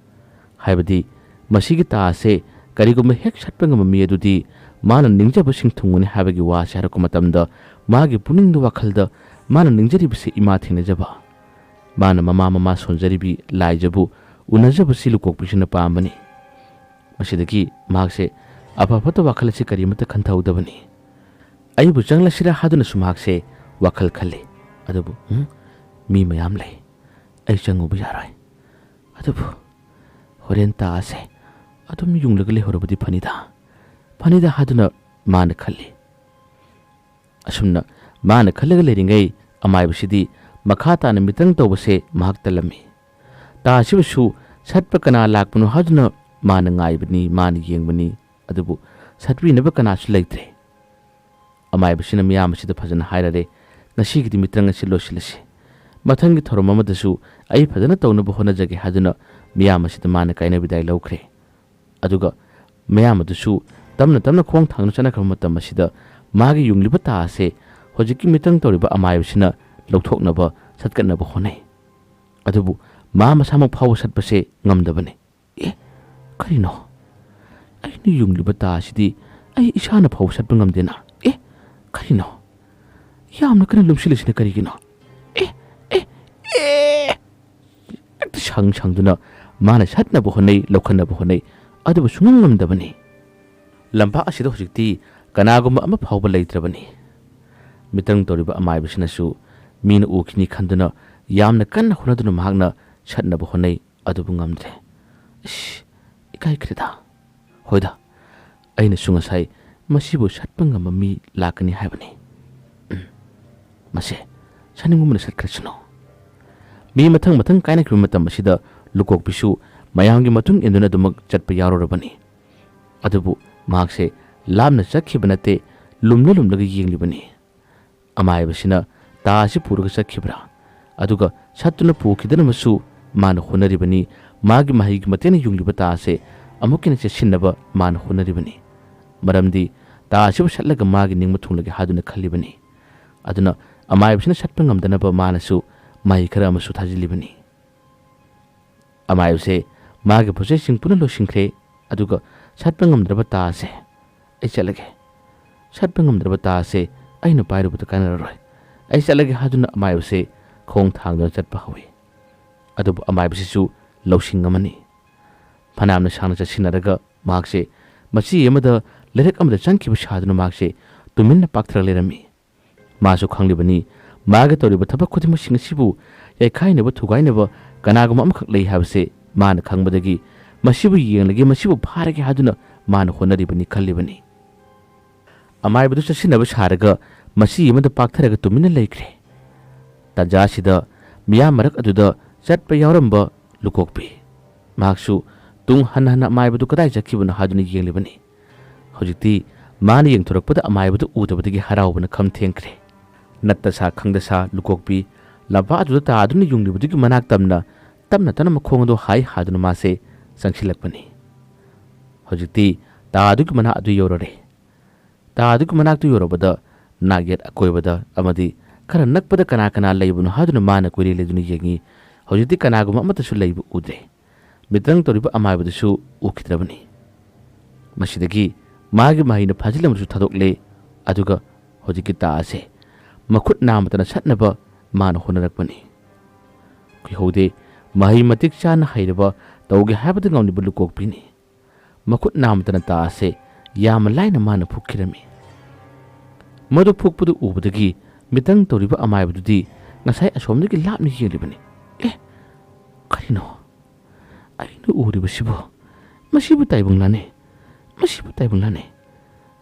ꯍꯥꯏꯕꯗꯤ ꯃꯁꯤꯒꯤ ꯇꯥ ꯑꯁꯦ ꯀꯔꯤꯒꯨꯝꯕ ꯍꯦꯛ ꯁꯠꯄ ꯉꯝꯕ ꯃꯤ ꯑꯗꯨꯗꯤ ꯃꯥꯅ ꯅꯤꯡꯖꯕꯁꯤꯡ ꯊꯨꯡꯒꯅꯤ ꯍꯥꯏꯕꯒꯤ ꯋꯥꯁꯦ ꯍꯥꯏꯔꯛꯄ ꯃꯇꯝꯗ ꯃꯥꯒꯤ ꯄꯨꯛꯅꯤꯡꯗ ꯋꯥꯈꯜꯗ ꯃꯥꯅ ꯅꯤꯡꯖꯔꯤꯕꯁꯤ ꯏꯃꯥ ꯊꯦꯡꯅꯖꯕ, ꯃꯥꯅ ꯃꯃꯥ ꯃꯃꯥ ꯁꯣꯟꯖꯔꯤꯕꯤ ꯂꯥꯏꯖꯕꯨ ꯎꯅꯖꯕꯁꯤ ꯂꯨꯀꯣꯛꯄꯤꯁꯤꯅ ꯄꯥꯝꯕꯅꯤ꯫ ꯃꯁꯤꯗꯒꯤ ꯃꯍꯥꯛꯁꯦ ꯑꯐ ꯐꯠꯇ ꯋꯥꯈꯜ ꯑꯁꯤ ꯀꯔꯤꯃꯠꯇ ꯈꯟꯊꯍꯧꯗꯕꯅꯤ꯫ ꯑꯩꯕꯨ ꯆꯪꯂꯁꯤꯔꯥ ꯍꯥꯏꯗꯨꯅꯁꯨ ꯃꯍꯥꯛꯁꯦ ꯋꯥꯈꯜ ꯈꯜꯂꯤ꯫ ꯑꯗꯨꯕꯨ ꯎꯝ, ꯃꯤ ꯃꯌꯥꯝ ꯂꯩ, ꯑꯩ ꯆꯪꯉꯨꯕ ꯌꯥꯔꯣꯏ꯫ ꯑꯗꯨꯕꯨ ꯍꯣꯔꯦꯟ ꯇꯥ ꯑꯁꯦ ꯑꯗꯨꯝ ꯌꯨꯡꯂꯒ ꯂꯩꯍꯧꯔꯕꯗꯤ ꯐꯅꯤꯗ, ꯐꯅꯤꯗ ꯍꯥꯏꯗꯨꯅ ꯃꯥꯅ ꯈꯜꯂꯤ꯫ ꯑꯁꯨꯝꯅ ꯃꯥꯅ ꯈꯜꯂꯒ ꯂꯩꯔꯤꯉꯩ ꯑꯃꯥꯏꯕꯁꯤꯗꯤ ꯃꯈꯥ ꯇꯥꯅ ꯃꯤꯇ꯭ꯔꯪ ꯇꯧꯕꯁꯦ ꯃꯍꯥꯛ ꯇꯜꯂꯝꯃꯤ꯫ ꯇꯥ ꯑꯁꯤꯕꯨꯁꯨ ꯁꯠꯄ ꯀꯅꯥ ꯂꯥꯛꯄꯅꯣ ꯍꯥꯏꯗꯨꯅ ꯃꯥꯅ ꯉꯥꯏꯕꯅꯤ, ꯃꯥꯅ ꯌꯦꯡꯕꯅꯤ꯫ ꯑꯗꯨꯕꯨ ꯁꯠꯄꯤꯅꯕ ꯀꯅꯥꯁꯨ ꯂꯩꯇ꯭ꯔꯦ꯫ ꯑꯃꯥꯏꯕꯁꯤꯅ ꯃꯤꯌꯥꯝ ꯑꯁꯤꯗ ꯐꯖꯅ ꯍꯥꯏꯔꯔꯦ, "ꯉꯁꯤꯒꯤꯗꯤ ꯃꯤꯇ꯭ꯔꯪ ꯑꯁꯤ ꯂꯣꯏꯁꯤꯜꯂꯁꯤ꯫ ꯃꯊꯪꯒꯤ ꯊꯧꯔꯝ ꯑꯃꯗꯁꯨ ꯑꯩ ꯐꯖꯅ ꯇꯧꯅꯕ ꯍꯣꯠꯅꯖꯒꯦ" ꯍꯥꯏꯗꯨꯅ ꯃꯤꯌꯥꯝ ꯑꯁꯤꯗ ꯃꯥꯅ ꯀꯥꯏꯅ ꯕꯤꯗꯥꯏ ꯂꯧꯈ꯭ꯔꯦ꯫ ꯑꯗꯨꯒ ꯃꯌꯥꯝ ꯑꯗꯨꯁꯨ ꯇꯞꯅ ꯇꯞꯅ ꯈꯣꯡ ꯊꯥꯡꯗꯨꯅ ꯆꯠꯅꯈ꯭ꯔꯕ ꯃꯇꯝ ꯑꯁꯤꯗ ꯃꯥꯒꯤ ꯌꯨꯡꯂꯤꯕ ꯇꯥ ꯑꯁꯦ ꯍꯧꯖꯤꯛꯀꯤ ꯃꯤꯇ꯭ꯔꯪ ꯇꯧꯔꯤꯕ ꯑꯃꯥꯏꯕꯁꯤꯅ ꯂꯧꯊꯣꯛꯅꯕ ꯁꯠꯀꯠꯅꯕ ꯍꯣꯠꯅꯩ꯫ ꯑꯗꯨꯕꯨ ꯃꯥ ꯃꯁꯥꯃꯛ ꯐꯥꯎꯕ ꯁꯠꯄꯁꯦ ꯉꯝꯗꯕꯅꯤ꯫ "ꯑꯦ, ꯀꯔꯤꯅꯣ? ꯑꯩꯅ ꯌꯨꯡꯂꯤꯕ ꯇꯥ ꯑꯁꯤꯗꯤ ꯑꯩ ꯏꯁꯥꯅ ꯐꯥꯎꯕ ꯁꯠꯄ ꯉꯝꯗꯦꯅ꯫ ꯑꯦ, ꯀꯔꯤꯅꯣ? ꯌꯥꯝꯅ ꯀꯟꯅ ꯂꯨꯝꯁꯤꯜꯂꯤꯁꯤꯅ ꯀꯔꯤꯒꯤꯅꯣ? ꯑꯦ, ꯑꯦ, ꯑꯦ!" ꯍꯦꯛꯇ ꯁꯪ ꯁꯪꯗꯨꯅ ꯃꯥꯅ ꯁꯠꯅꯕ ꯍꯣꯠꯅꯩ, ꯂꯧꯈꯠꯅꯕ ꯍꯣꯠꯅꯩ, ꯑꯗꯨꯕꯨ ꯁꯨꯡꯉꯝ ꯉꯝꯗꯕꯅꯤ꯫ ꯂꯝꯄꯥꯛ ꯑꯁꯤꯗ ꯍꯧꯖꯤꯛꯇꯤ ꯀꯅꯥꯒꯨꯝꯕ ꯑꯃ ꯐꯥꯎꯕ ꯂꯩꯇ꯭ꯔꯕꯅꯤ꯫ ꯃꯤꯇ꯭ꯔꯪ ꯇꯧꯔꯤꯕ ꯑꯃꯥꯏꯕꯁꯤꯅꯁꯨ ꯃꯤꯅ ꯎꯈꯤꯅꯤ ꯈꯟꯗꯨꯅ ꯌꯥꯝꯅ ꯀꯟꯅ ꯍꯣꯠꯅꯗꯨꯅ ꯃꯍꯥꯛꯅ ꯁꯠꯅꯕ ꯍꯣꯠꯅꯩ, ꯑꯗꯨꯕꯨ ꯉꯝꯗ꯭ꯔꯦ꯫ "ꯏꯁ, ꯏꯀꯥꯏꯈ꯭ꯔꯦꯗ꯫ ꯍꯣꯏꯗ, ꯑꯩꯅꯁꯨ ꯉꯁꯥꯏ ꯃꯁꯤꯕꯨ ꯁꯠꯄ ꯉꯝꯕ ꯃꯤ ꯂꯥꯛꯀꯅꯤ ꯍꯥꯏꯕꯅꯤ꯫ ꯎꯝ, ꯃꯁꯦ ꯁꯠꯅꯤꯡꯕꯅ ꯁꯠꯈ꯭ꯔꯁꯅꯨ꯫" ꯃꯤ ꯃꯊꯪ ꯃꯊꯪ ꯀꯥꯏꯅꯈꯤꯕ ꯃꯇꯝ ꯑꯁꯤꯗ ꯂꯨꯀꯣꯛꯄꯤꯁꯨ ꯃꯌꯥꯝꯒꯤ ꯃꯇꯨꯡ ꯏꯟꯗꯨꯅ ꯑꯗꯨꯃꯛ ꯆꯠꯄ ꯌꯥꯎꯔꯨꯔꯕꯅꯤ꯫ ꯑꯗꯨꯕꯨ ꯃꯍꯥꯛꯁꯦ ꯂꯥꯞꯅ ꯆꯠꯈꯤꯕ ꯅꯠꯇꯦ, ꯂꯨꯝꯂ ꯂꯨꯝꯂꯒ ꯌꯦꯡꯂꯤꯕꯅꯤ꯫ ꯑꯃꯥꯏꯕꯁꯤꯅ ꯇꯥ ꯑꯁꯤ ꯄꯨꯔꯒ ꯆꯠꯈꯤꯕ꯭ꯔꯥ? ꯑꯗꯨꯒ ꯁꯠꯇꯨꯅ ꯄꯨꯈꯤꯗꯅꯕꯁꯨ ꯃꯥꯅ ꯍꯣꯠꯅꯔꯤꯕꯅꯤ꯫ ꯃꯥꯒꯤ ꯃꯍꯩꯒꯤ ꯃꯇꯦꯡꯅ ꯌꯨꯡꯂꯤꯕ ꯇꯥ ꯑꯁꯦ ꯑꯃꯨꯛꯀ ꯍꯦꯟꯅ ꯆꯦꯠꯁꯤꯟꯅꯕ ꯃꯥꯅ ꯍꯣꯠꯅꯔꯤꯕꯅꯤ꯫ ꯃꯔꯝꯗꯤ ꯇꯥ ꯑꯁꯤꯕꯨ ꯁꯠꯂꯒ ꯃꯥꯒꯤ ꯅꯤꯡꯕ ꯊꯨꯡꯂꯒꯦ ꯍꯥꯏꯗꯨꯅ ꯈꯜꯂꯤꯕꯅꯤ꯫ ꯑꯗꯨꯅ ꯑꯃꯥꯏꯕꯁꯤꯅ ꯁꯠꯄ ꯉꯝꯗꯅꯕ ꯃꯥꯅꯁꯨ ꯃꯍꯩ ꯈꯔ ꯑꯃꯁꯨ ꯊꯥꯖꯤꯜꯂꯤꯕꯅꯤ꯫ ꯑꯃꯥꯏꯕꯁꯦ ꯃꯥꯒꯤ ꯄꯣꯠꯆꯩꯁꯤꯡ ꯄꯨꯟꯅ ꯂꯣꯏꯁꯤꯟꯈ꯭ꯔꯦ꯫ ꯑꯗꯨꯒ ꯁꯠꯄ ꯉꯝꯗ꯭ꯔꯕ ꯇꯥ ꯑꯁꯦ, "ꯑꯩ ꯆꯠꯂꯒꯦ, ꯁꯠꯄ ꯉꯝꯗ꯭ꯔꯕ ꯇꯥ ꯑꯁꯦ ꯑꯩꯅ ꯄꯥꯏꯔꯨꯕꯗ ꯀꯥꯟꯅꯔꯔꯣꯏ, ꯑꯩ ꯆꯠꯂꯒꯦ" ꯍꯥꯏꯗꯨꯅ ꯑꯃꯥꯏꯕꯁꯦ ꯈꯣꯡ ꯊꯥꯡꯗꯨꯅ ꯆꯠꯄ ꯍꯧꯏ꯫ ꯑꯗꯨꯕꯨ ꯑꯃꯥꯏꯕꯁꯤꯁꯨ ꯂꯧꯁꯤꯡ ꯑꯃꯅꯤ꯫ ꯐꯅꯌꯥꯝꯅ ꯁꯥꯡꯅ ꯆꯠꯁꯤꯟꯅꯔꯒ ꯃꯍꯥꯛꯁꯦ ꯃꯆꯤ ꯑꯃꯗ, ꯂꯩꯔꯛ ꯑꯃꯗ ꯆꯪꯈꯤꯕ ꯁꯥꯗꯨꯅ ꯃꯍꯥꯛꯁꯦ ꯇꯨꯃꯤꯟꯅ ꯄꯥꯛꯊꯔ ꯂꯩꯔꯝꯃꯤ꯫ ꯃꯥꯁꯨ ꯈꯪꯂꯤꯕꯅꯤ, ꯃꯥꯒꯤ ꯇꯧꯔꯤꯕ ꯊꯕꯛ ꯈꯨꯗꯤꯡꯃꯛꯁꯤꯡ ꯑꯁꯤꯕꯨ ꯌꯩꯈꯥꯏꯅꯕ ꯊꯨꯒꯥꯏꯅꯕ ꯀꯅꯥꯒꯨꯝꯕ ꯑꯃꯈꯛ ꯂꯩ ꯍꯥꯏꯕꯁꯦ ꯃꯥꯅ ꯈꯪꯕꯗꯒꯤ, "ꯃꯁꯤꯕꯨ ꯌꯦꯡꯂꯒꯦ, ꯃꯁꯤꯕꯨ ꯐꯥꯔꯒꯦ" ꯍꯥꯏꯗꯨꯅ ꯃꯥꯅ ꯍꯣꯠꯅꯔꯤꯕꯅꯤ ꯈꯜꯂꯤꯕꯅꯤ꯫ ꯑꯃꯥꯏꯕꯗꯨ ꯆꯠꯁꯤꯟꯅꯕ ꯁꯥꯔꯒ ꯃꯆꯤ ꯑꯃꯗ ꯄꯥꯛꯊꯔꯒ ꯇꯨꯃꯤꯟꯅ ꯂꯩꯈ꯭ꯔꯦ꯫ ꯇꯥꯟꯖꯥ ꯑꯁꯤꯗ ꯃꯤꯌꯥꯝ ꯃꯔꯛ ꯑꯗꯨꯗ ꯆꯠꯄ ꯌꯥꯎꯔꯝꯕ ꯂꯨꯀꯣꯛꯄꯤ, ꯃꯍꯥꯛꯁꯨ ꯇꯨꯡ ꯍꯟꯅ ꯍꯟꯅ ꯑꯃꯥꯏꯕꯗꯨ ꯀꯗꯥꯏ ꯆꯠꯈꯤꯕꯅꯣ ꯍꯥꯏꯗꯨꯅ ꯌꯦꯡꯂꯤꯕꯅꯤ꯫ ꯍꯧꯖꯤꯛꯇꯤ ꯃꯥꯅ ꯌꯦꯡꯊꯣꯔꯛꯄꯗ ꯑꯃꯥꯏꯕꯗꯨ ꯎꯗꯕꯗꯒꯤ ꯍꯔꯥꯎꯕꯅ ꯈꯝ ꯊꯦꯡꯈ꯭ꯔꯦ꯫ ꯅꯠꯇ ꯁꯥ ꯈꯪꯗ ꯁꯥ ꯂꯨꯀꯣꯛꯄꯤ ꯂꯝꯄꯥꯛ ꯑꯗꯨꯗ ꯇꯥꯗꯨꯅ ꯌꯨꯡꯂꯤꯕꯗꯨꯒꯤ ꯃꯅꯥꯛ ꯇꯝꯅ, ꯇꯞꯅ ꯇꯞꯅ ꯃꯈꯣꯡ ꯑꯗꯨ ꯍꯥꯏ ꯍꯥꯗꯨꯅ ꯃꯥꯁꯦ ꯆꯪꯁꯤꯜꯂꯛꯄꯅꯤ꯫ ꯍꯧꯖꯤꯛꯇꯤ ꯇꯥ ꯑꯗꯨꯒꯤ ꯃꯅꯥꯛ ꯑꯗꯨ ꯌꯧꯔꯔꯦ꯫ ꯇꯥ ꯑꯗꯨꯒꯤ ꯃꯅꯥꯛꯇ ꯌꯧꯔꯕꯗ ꯅꯥꯛꯌꯦꯠ ꯑꯀꯣꯏꯕꯗ ꯑꯃꯗꯤ ꯈꯔ ꯅꯛꯄꯗ ꯀꯅꯥ ꯀꯅꯥ ꯂꯩꯕꯅꯣ ꯍꯥꯏꯗꯨꯅ ꯃꯥꯅ ꯀꯣꯏꯔꯦ ꯂꯩꯗꯨꯅ ꯌꯦꯡꯉꯤ꯫ ꯍꯧꯖꯤꯛꯇꯤ ꯀꯅꯥꯒꯨꯝꯕ ꯑꯃꯠꯇꯁꯨ ꯂꯩꯕ ꯎꯗ꯭ꯔꯦ꯫ ꯃꯤꯇ꯭ꯔꯪ ꯇꯧꯔꯤꯕ ꯑꯃꯥꯏꯕꯗꯨꯁꯨ ꯎꯈꯤꯗ꯭ꯔꯕꯅꯤ꯫ ꯃꯁꯤꯗꯒꯤ ꯃꯥꯒꯤ ꯃꯍꯩꯅ ꯐꯥꯖꯤꯜ ꯑꯃꯁꯨ ꯊꯥꯗꯣꯛꯂꯦ꯫ ꯑꯗꯨꯒ ꯍꯧꯖꯤꯛꯀꯤ ꯇꯥ ꯑꯁꯦ ꯃꯈꯨꯠ ꯅꯥꯃꯇꯅ ꯁꯠꯅꯕ ꯃꯥꯅ ꯍꯣꯠꯅꯔꯛꯄꯅꯤ꯫ ꯀꯨꯏꯍꯧꯗꯦ, ꯃꯍꯩ ꯃꯇꯤꯛ ꯆꯥꯅ ꯍꯩꯔꯕ, ꯇꯧꯒꯦ ꯍꯥꯏꯕꯗ ꯉꯝꯂꯤꯕ ꯂꯨꯀꯣꯛꯄꯤꯅꯤ꯫ ꯃꯈꯨꯠ ꯅꯥꯃꯇꯅ ꯇꯥ ꯑꯁꯦ ꯌꯥꯝꯅ ꯂꯥꯏꯅ ꯃꯥꯅ ꯐꯨꯛꯈꯤꯔꯝꯃꯤ꯫ ꯃꯗꯨ ꯐꯨꯛꯄꯗꯨ ꯎꯕꯗꯒꯤ ꯃꯤꯇꯪ ꯇꯧꯔꯤꯕ ꯑꯃꯥꯏꯕꯗꯨꯗꯤ ꯉꯁꯥꯏ ꯑꯁꯣꯝꯗꯒꯤ ꯂꯥꯞꯅ ꯌꯦꯡꯂꯤꯕꯅꯤ꯫ "ꯑꯦ, ꯀꯔꯤꯅꯣ? ꯑꯩꯅ ꯎꯔꯤꯕꯁꯤꯕꯨ? ꯃꯁꯤꯕꯨ ꯇꯥꯏꯕꯪꯂꯥꯅꯦ, ꯃꯁꯤꯕꯨ ꯇꯥꯏꯕꯪꯂꯥꯅꯦ꯫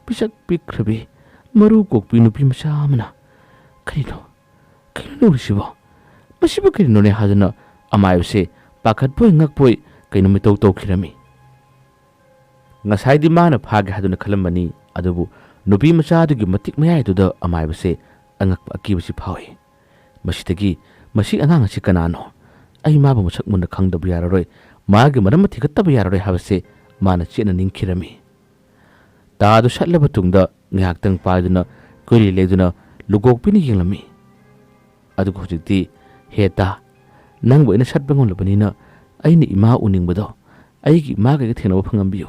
ꯄꯤꯁꯛ ꯄꯤꯛꯈ꯭ꯔꯕꯤ ꯃꯔꯨ ꯀꯣꯛꯄꯤ ꯅꯨꯄꯤ ꯃꯆꯥ ꯑꯃꯅ꯫ ꯀꯔꯤꯅꯣ? ꯀꯩꯅꯣ ꯎꯔꯤꯁꯤꯕꯣ? ꯃꯁꯤꯕꯨ ꯀꯔꯤꯅꯣꯅꯦ?" ꯍꯥꯏꯗꯨꯅ ꯑꯃꯥꯏꯕꯁꯦ ꯄꯥꯈꯠꯄꯣꯏ ꯉꯛꯄꯣꯏ ꯀꯩꯅꯣ ꯃꯤꯇꯧ ꯇꯧꯈꯤꯔꯝꯃꯤ꯫ ꯉꯁꯥꯏꯗꯤ ꯃꯥꯅ ꯐꯥꯒꯦ ꯍꯥꯏꯗꯨꯅ ꯈꯜꯂꯝꯕꯅꯤ, ꯑꯗꯨꯕꯨ ꯅꯨꯄꯤ ꯃꯆꯥ ꯑꯗꯨꯒꯤ ꯃꯇꯤꯛ ꯃꯌꯥꯏꯗꯨꯗ ꯑꯃꯥꯏꯕꯁꯦ ꯑꯉꯛꯄ ꯑꯀꯤꯕꯁꯤ ꯐꯥꯎꯏ꯫ ꯃꯁꯤꯗꯒꯤ, "ꯃꯁꯤ ꯑꯉꯥꯡ ꯑꯁꯤ ꯀꯅꯥꯅꯣ? ꯑꯩ ꯃꯥꯕꯨ ꯃꯁꯛ ꯃꯨꯟꯅ ꯈꯪꯗꯕ ꯌꯥꯔꯔꯣꯏ, ꯃꯥꯒꯤ ꯃꯔꯝ ꯑꯃ ꯊꯤꯒꯠꯇꯕ ꯌꯥꯔꯔꯣꯏ" ꯍꯥꯏꯕꯁꯦ ꯃꯥꯅ ꯆꯦꯠꯅ ꯅꯤꯡꯈꯤꯔꯝꯃꯤ꯫ ꯇꯥ ꯑꯗꯨ ꯁꯠꯂꯕ ꯇꯨꯡꯗ ꯉꯥꯏꯍꯥꯛꯇꯪ ꯄꯥꯏꯗꯨꯅ ꯀꯣꯏꯂꯤ ꯂꯩꯗꯨꯅ ꯂꯨꯀꯣꯛꯄꯤꯅ ꯌꯦꯡꯂꯝꯃꯤ꯫ ꯑꯗꯨꯒ ꯍꯧꯖꯤꯛꯇꯤ, "ꯍꯦ ꯇꯥ, ꯅꯪꯕꯨ ꯑꯩꯅ ꯁꯠꯄ ꯉꯝꯂꯕꯅꯤꯅ ꯑꯩꯅ ꯏꯃꯥ ꯎꯅꯤꯡꯕꯗꯣ, ꯑꯩꯒꯤ ꯏꯃꯥꯒ ꯑꯩꯒ ꯊꯦꯡꯅꯕ ꯐꯪꯍꯟꯕꯤꯌꯨ꯫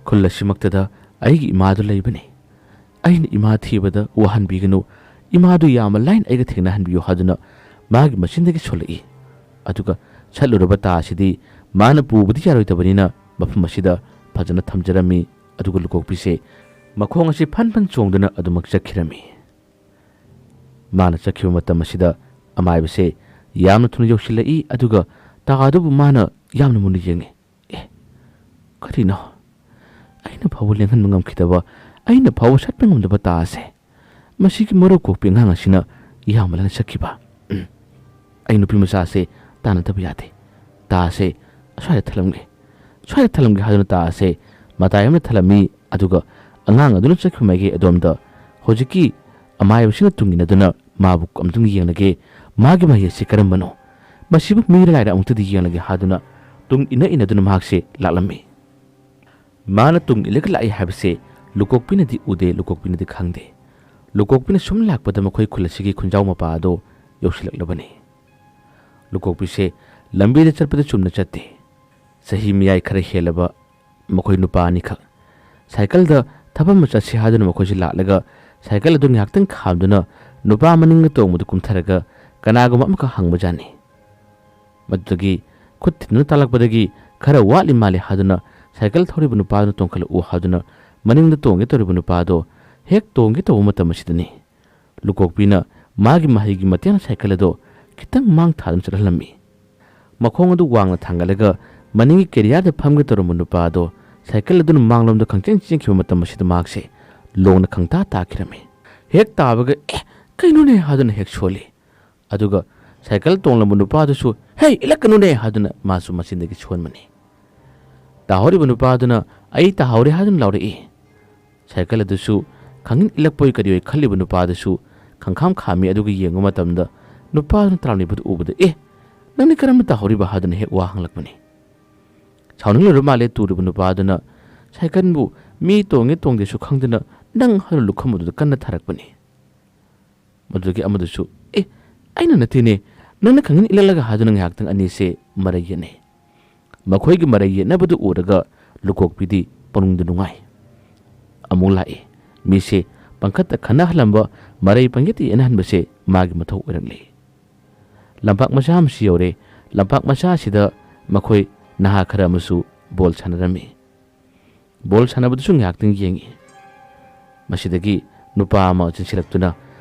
ꯈꯨꯜ ꯑꯁꯤꯃꯛꯇꯗ ꯑꯩꯒꯤ ꯏꯃꯥꯗꯨ ꯂꯩꯕꯅꯤ꯫ ꯑꯩꯅ ꯏꯃꯥ ꯊꯤꯕꯗ ꯋꯥꯍꯟꯕꯤꯒꯅꯨ, ꯏꯃꯥꯗꯨ ꯌꯥꯝꯅ ꯂꯥꯏꯅ ꯑꯩꯒ ꯊꯦꯡꯅꯍꯟꯕꯤꯌꯨ" ꯍꯥꯏꯗꯨꯅ ꯃꯥꯒꯤ ꯃꯆꯤꯟꯗꯒꯤ ꯁꯣꯜꯂꯛꯏ꯫ ꯑꯗꯨꯒ ꯁꯠꯂꯨꯔꯕ ꯇꯥ ꯑꯁꯤꯗꯤ ꯃꯥꯅ ꯄꯨꯕꯗꯤ ꯌꯥꯔꯣꯏꯗꯕꯅꯤꯅ ꯃꯐꯝ ꯑꯁꯤꯗ ꯐꯖꯅ ꯊꯝꯖꯔꯝꯃꯤ꯫ ꯑꯗꯨꯒ ꯂꯨꯀꯣꯛꯄꯤꯁꯦ ꯃꯈꯣꯡ ꯑꯁꯤ ꯐꯟ ꯐꯟ ꯆꯣꯡꯗꯨꯅ ꯑꯗꯨꯃꯛ ꯆꯠꯈꯤꯔꯝꯃꯤ꯫ ꯃꯥꯅ ꯆꯠꯈꯤꯕ ꯃꯇꯝ ꯑꯁꯤꯗ ꯑꯃꯥꯏꯕꯁꯦ ꯌꯥꯝꯅ ꯊꯨꯅ ꯌꯧꯁꯤꯜꯂꯛꯏ, ꯑꯗꯨꯒ ꯇꯥ ꯑꯗꯨꯕꯨ ꯃꯥꯅ ꯌꯥꯝꯅ ꯃꯨꯟꯅ ꯌꯦꯡꯉꯤ꯫ "ꯑꯦ, ꯀꯔꯤꯅꯣ? ꯑꯩꯅ ꯐꯥꯎꯕ ꯂꯦꯡꯍꯟꯕ ꯉꯝꯈꯤꯗꯕ, ꯑꯩꯅ ꯐꯥꯎꯕ ꯁꯠꯄ ꯉꯝꯗꯕ ꯇꯥ ꯑꯁꯦ꯫ ꯃꯁꯤꯒꯤ ꯃꯔꯨ ꯀꯣꯛꯄꯤ ꯑꯉꯥꯡ ꯑꯁꯤꯅ ꯌꯥꯝꯕ ꯂꯥꯏꯅ ꯁꯠꯈꯤꯕ꯫ ꯎꯝ, ꯑꯩ ꯅꯨꯄꯤ ꯃꯆꯥꯁꯦ ꯇꯥꯟꯅꯗꯕ ꯌꯥꯗꯦ꯫ ꯇꯥ ꯑꯁꯦ ꯑꯁ꯭ꯋꯥꯏꯗ ꯊꯜꯂꯝꯒꯦ, ꯁ꯭ꯋꯥꯏꯗ ꯊꯜꯂꯝꯒꯦ" ꯍꯥꯏꯗꯨꯅ ꯇꯥ ꯑꯁꯦ ꯃꯇꯥꯏ ꯑꯃꯗ ꯊꯜꯂꯝꯃꯤ꯫ ꯑꯗꯨꯒ ꯑꯉꯥꯡ ꯑꯗꯨꯅ ꯆꯠꯈꯤꯕ ꯃꯥꯏꯀꯩ ꯑꯗꯣꯝꯗ ꯍꯧꯖꯤꯛꯀꯤ ꯑꯃꯥꯏꯕꯁꯤꯅ ꯇꯨꯡ ꯏꯟꯅꯗꯨꯅ ꯃꯥꯕꯨ ꯑꯃꯨꯛꯇꯪ ꯌꯦꯡꯂꯒꯦ, ꯃꯥꯒꯤ ꯃꯍꯩ ꯑꯁꯤ ꯀꯔꯝꯕꯅꯣ, ꯃꯁꯤꯕꯨ ꯃꯤꯔ ꯂꯥꯏꯔ ꯑꯃꯨꯛꯇꯗꯤ ꯌꯦꯡꯂꯒꯦ ꯍꯥꯏꯗꯨꯅ ꯇꯨꯡ ꯏꯟꯅ ꯏꯟꯅꯗꯨꯅ ꯃꯍꯥꯛꯁꯦ ꯂꯥꯛꯂꯝꯃꯤ꯫ ꯃꯥꯅ ꯇꯨꯡ ꯏꯜꯂꯒ ꯂꯥꯛꯏ ꯍꯥꯏꯕꯁꯦ ꯂꯨꯀꯣꯛꯄꯤꯅꯗꯤ ꯎꯗꯦ, ꯂꯨꯀꯣꯛꯄꯤꯅꯗꯤ ꯈꯪꯗꯦ꯫ ꯂꯨꯀꯣꯛꯄꯤꯅ ꯁꯨꯝ ꯂꯥꯛꯄꯗ ꯃꯈꯣꯏ ꯈꯨꯜ ꯑꯁꯤꯒꯤ ꯈꯨꯟꯖꯥꯎ ꯃꯄꯥ ꯑꯗꯣ ꯌꯧꯁꯤꯜꯂꯛꯂꯕꯅꯤ꯫ ꯂꯨꯀꯣꯛꯄꯤꯁꯦ ꯂꯝꯕꯤꯗ ꯆꯠꯄꯗ ꯆꯨꯝꯅ ꯆꯠꯇꯦ꯫ ꯆꯍꯤ ꯃꯌꯥꯏ ꯈꯔ ꯍꯦꯜꯂꯕ ꯃꯈꯣꯏ ꯅꯨꯄꯥ ꯑꯅꯤꯈꯛ ꯁꯥꯏꯀꯜꯗ ꯊꯕꯛ ꯑꯃ ꯆꯠꯁꯤ ꯍꯥꯏꯗꯨꯅ ꯃꯈꯣꯏꯁꯤ ꯂꯥꯛꯂꯒ ꯁꯥꯏꯀꯜ ꯑꯗꯨ ꯉꯥꯏꯍꯥꯛꯇꯪ ꯈꯥꯝꯗꯨꯅ ꯅꯨꯄꯥ ꯃꯅꯤꯡꯗ ꯇꯣꯡꯕꯗꯨ ꯀꯨꯝꯊꯔꯒ ꯀꯅꯥꯒꯨꯝꯕ ꯑꯃꯈꯛ ꯍꯪꯕꯖꯥꯠꯅꯤ꯫ ꯃꯗꯨꯗꯒꯤ ꯈꯨꯠ ꯊꯤꯟꯗꯨꯅ ꯇꯥꯛꯂꯛꯄꯗꯒꯤ ꯈꯔ ꯋꯥꯠꯂꯤ ꯃꯥꯜꯂꯤ ꯍꯥꯏꯗꯨꯅ ꯁꯥꯏꯀꯜ ꯊꯧꯔꯤꯕ ꯅꯨꯄꯥꯗꯨꯅ ꯇꯣꯡꯈꯠꯂꯛꯎ ꯍꯥꯏꯗꯨꯅ ꯃꯅꯤꯡꯗ ꯇꯣꯡꯒꯦ ꯇꯧꯔꯤꯕ ꯅꯨꯄꯥꯗꯣ ꯍꯦꯛ ꯇꯣꯡꯒꯦ ꯇꯧꯕ ꯃꯇꯝ ꯑꯁꯤꯗꯅꯤ ꯂꯨꯀꯣꯛꯄꯤꯅ ꯃꯥꯒꯤ ꯃꯍꯩꯒꯤ ꯃꯇꯦꯡꯅ ꯁꯥꯏꯀꯜ ꯑꯗꯣ ꯈꯤꯇꯪ ꯃꯥꯡ ꯊꯥꯗꯨꯅ ꯆꯠꯍꯜꯂꯝꯃꯤ꯫ ꯃꯈꯣꯡ ꯑꯗꯨ ꯋꯥꯡꯅ ꯊꯥꯡꯒꯠꯂꯒ ꯃꯅꯤꯡꯒꯤ ꯀꯦꯔꯤꯌꯥꯔꯗ ꯐꯝꯒꯦ ꯇꯧꯔꯝꯕ ꯅꯨꯄꯥ ꯑꯗꯣ ꯁꯥꯏꯀꯜ ꯑꯗꯨꯅ ꯃꯥꯡꯂꯣꯝꯗ ꯈꯪꯆꯦꯟ ꯆꯦꯟꯈꯤꯕ ꯃꯇꯝ ꯑꯁꯤꯗ ꯃꯍꯥꯛꯁꯦ ꯂꯣꯡꯅ ꯈꯪꯇꯥ ꯇꯥꯈꯤꯔꯝꯃꯤ꯫ ꯍꯦꯛ ꯇꯥꯕꯒ, "ꯑꯦ, ꯀꯩꯅꯣꯅꯦ?" ꯍꯥꯏꯗꯨꯅ ꯍꯦꯛ ꯁꯣꯜꯂꯤ꯫ ꯑꯗꯨꯒ ꯁꯥꯏꯀꯜ ꯇꯣꯡꯂꯝꯕ ꯅꯨꯄꯥꯗꯨꯁꯨ, "ꯍꯦ, ꯏꯜꯂꯛꯀꯅꯨꯅꯦ!" ꯍꯥꯏꯗꯨꯅ ꯃꯥꯁꯨ ꯃꯆꯤꯟꯗꯒꯤ ꯁꯣꯟꯕꯅꯤ꯫ ꯇꯥꯍꯧꯔꯤꯕ ꯅꯨꯄꯥꯗꯨꯅ, "ꯑꯩ ꯇꯥꯍꯧꯔꯦ" ꯍꯥꯏꯗꯨꯅ ꯂꯥꯎꯔꯛꯏ꯫ ꯁꯥꯏꯀꯜ ꯑꯗꯨꯁꯨ ꯈꯪꯏꯟ ꯏꯜꯂꯛꯄꯣꯏ ꯀꯔꯤꯑꯣꯏ ꯈꯜꯂꯤꯕ ꯅꯨꯄꯥꯗꯨꯁꯨ ꯈꯪꯈꯥꯝ ꯈꯥꯝꯃꯤ꯫ ꯑꯗꯨꯒ ꯌꯦꯡꯕ ꯃꯇꯝꯗ ꯅꯨꯄꯥꯗꯨꯅ ꯇꯥꯔꯝꯂꯤꯕꯗꯨ ꯎꯕꯗ, "ꯑꯦ, ꯅꯪꯗꯤ ꯀꯔꯝꯅ ꯇꯥꯍꯧꯔꯤꯕ?" ꯍꯥꯏꯗꯨꯅ ꯍꯦꯛ ꯋꯥ ꯍꯪꯂꯛꯄꯅꯤ꯫ ꯁꯥꯎꯅꯤꯡꯂꯨꯔ ꯃꯥꯜꯂꯦ ꯇꯨꯔꯤꯕ ꯅꯨꯄꯥꯗꯨꯅ ꯁꯥꯏꯀꯜꯕꯨ ꯃꯤ ꯇꯣꯡꯉꯦ ꯇꯣꯡꯗꯦꯁꯨ ꯈꯪꯗꯅ ꯅꯪ ꯍꯥꯏꯅ ꯂꯨꯈꯝ ꯑꯗꯨꯗ ꯀꯟꯅ ꯊꯥꯔꯛꯄꯅꯤ꯫ ꯃꯗꯨꯗꯒꯤ ꯑꯃꯗꯨꯁꯨ, "ꯑꯦ, ꯑꯩꯅ ꯅꯠꯇꯦꯅꯦ, ꯅꯪꯅ ꯈꯪꯏꯟ ꯏꯜꯂꯛꯂꯒ" ꯍꯥꯏꯗꯨꯅ ꯉꯥꯏꯍꯥꯛꯇꯪ ꯑꯅꯤꯁꯦ ꯃꯔꯩ ꯌꯦꯠꯅꯩ꯫ ꯃꯈꯣꯏꯒꯤ ꯃꯔꯩ ꯌꯦꯠꯅꯕꯗꯨ ꯎꯔꯒ ꯂꯨꯀꯣꯛꯄꯤꯗꯤ ꯄꯨꯛꯅꯤꯡꯗ ꯅꯨꯡꯉꯥꯏ꯫ ꯑꯃꯨꯛ ꯂꯥꯛꯏ꯫ ꯃꯤꯁꯦ ꯄꯪꯈꯠꯇ ꯈꯠꯅꯍꯜꯂꯝꯕ, ꯃꯔꯩ ꯄꯪꯌꯦꯠꯇ ꯌꯦꯠꯅꯍꯟꯕꯁꯦ ꯃꯥꯒꯤ ꯃꯊꯧ ꯑꯣꯏꯔꯛꯂꯤ꯫ ꯂꯝꯄꯥꯛ ꯃꯆꯥ ꯑꯃꯁꯨ ꯌꯧꯔꯦ꯫ ꯂꯝꯄꯥꯛ ꯃꯆꯥ ꯑꯁꯤꯗ ꯃꯈꯣꯏ ꯅꯍꯥ ꯈꯔ ꯑꯃꯁꯨ ꯕꯣꯜ ꯁꯥꯟꯅꯔꯝꯃꯤ꯫ ꯕꯣꯜ ꯁꯥꯟꯅꯕꯗꯨꯁꯨ ꯉꯥꯏꯍꯥꯛꯇꯪ ꯌꯦꯡꯉꯤ꯫ ꯃꯁꯤꯗꯒꯤ ꯅꯨꯄꯥ ꯑꯃ ꯆꯦꯟꯁꯤꯜꯂꯛꯇꯨꯅ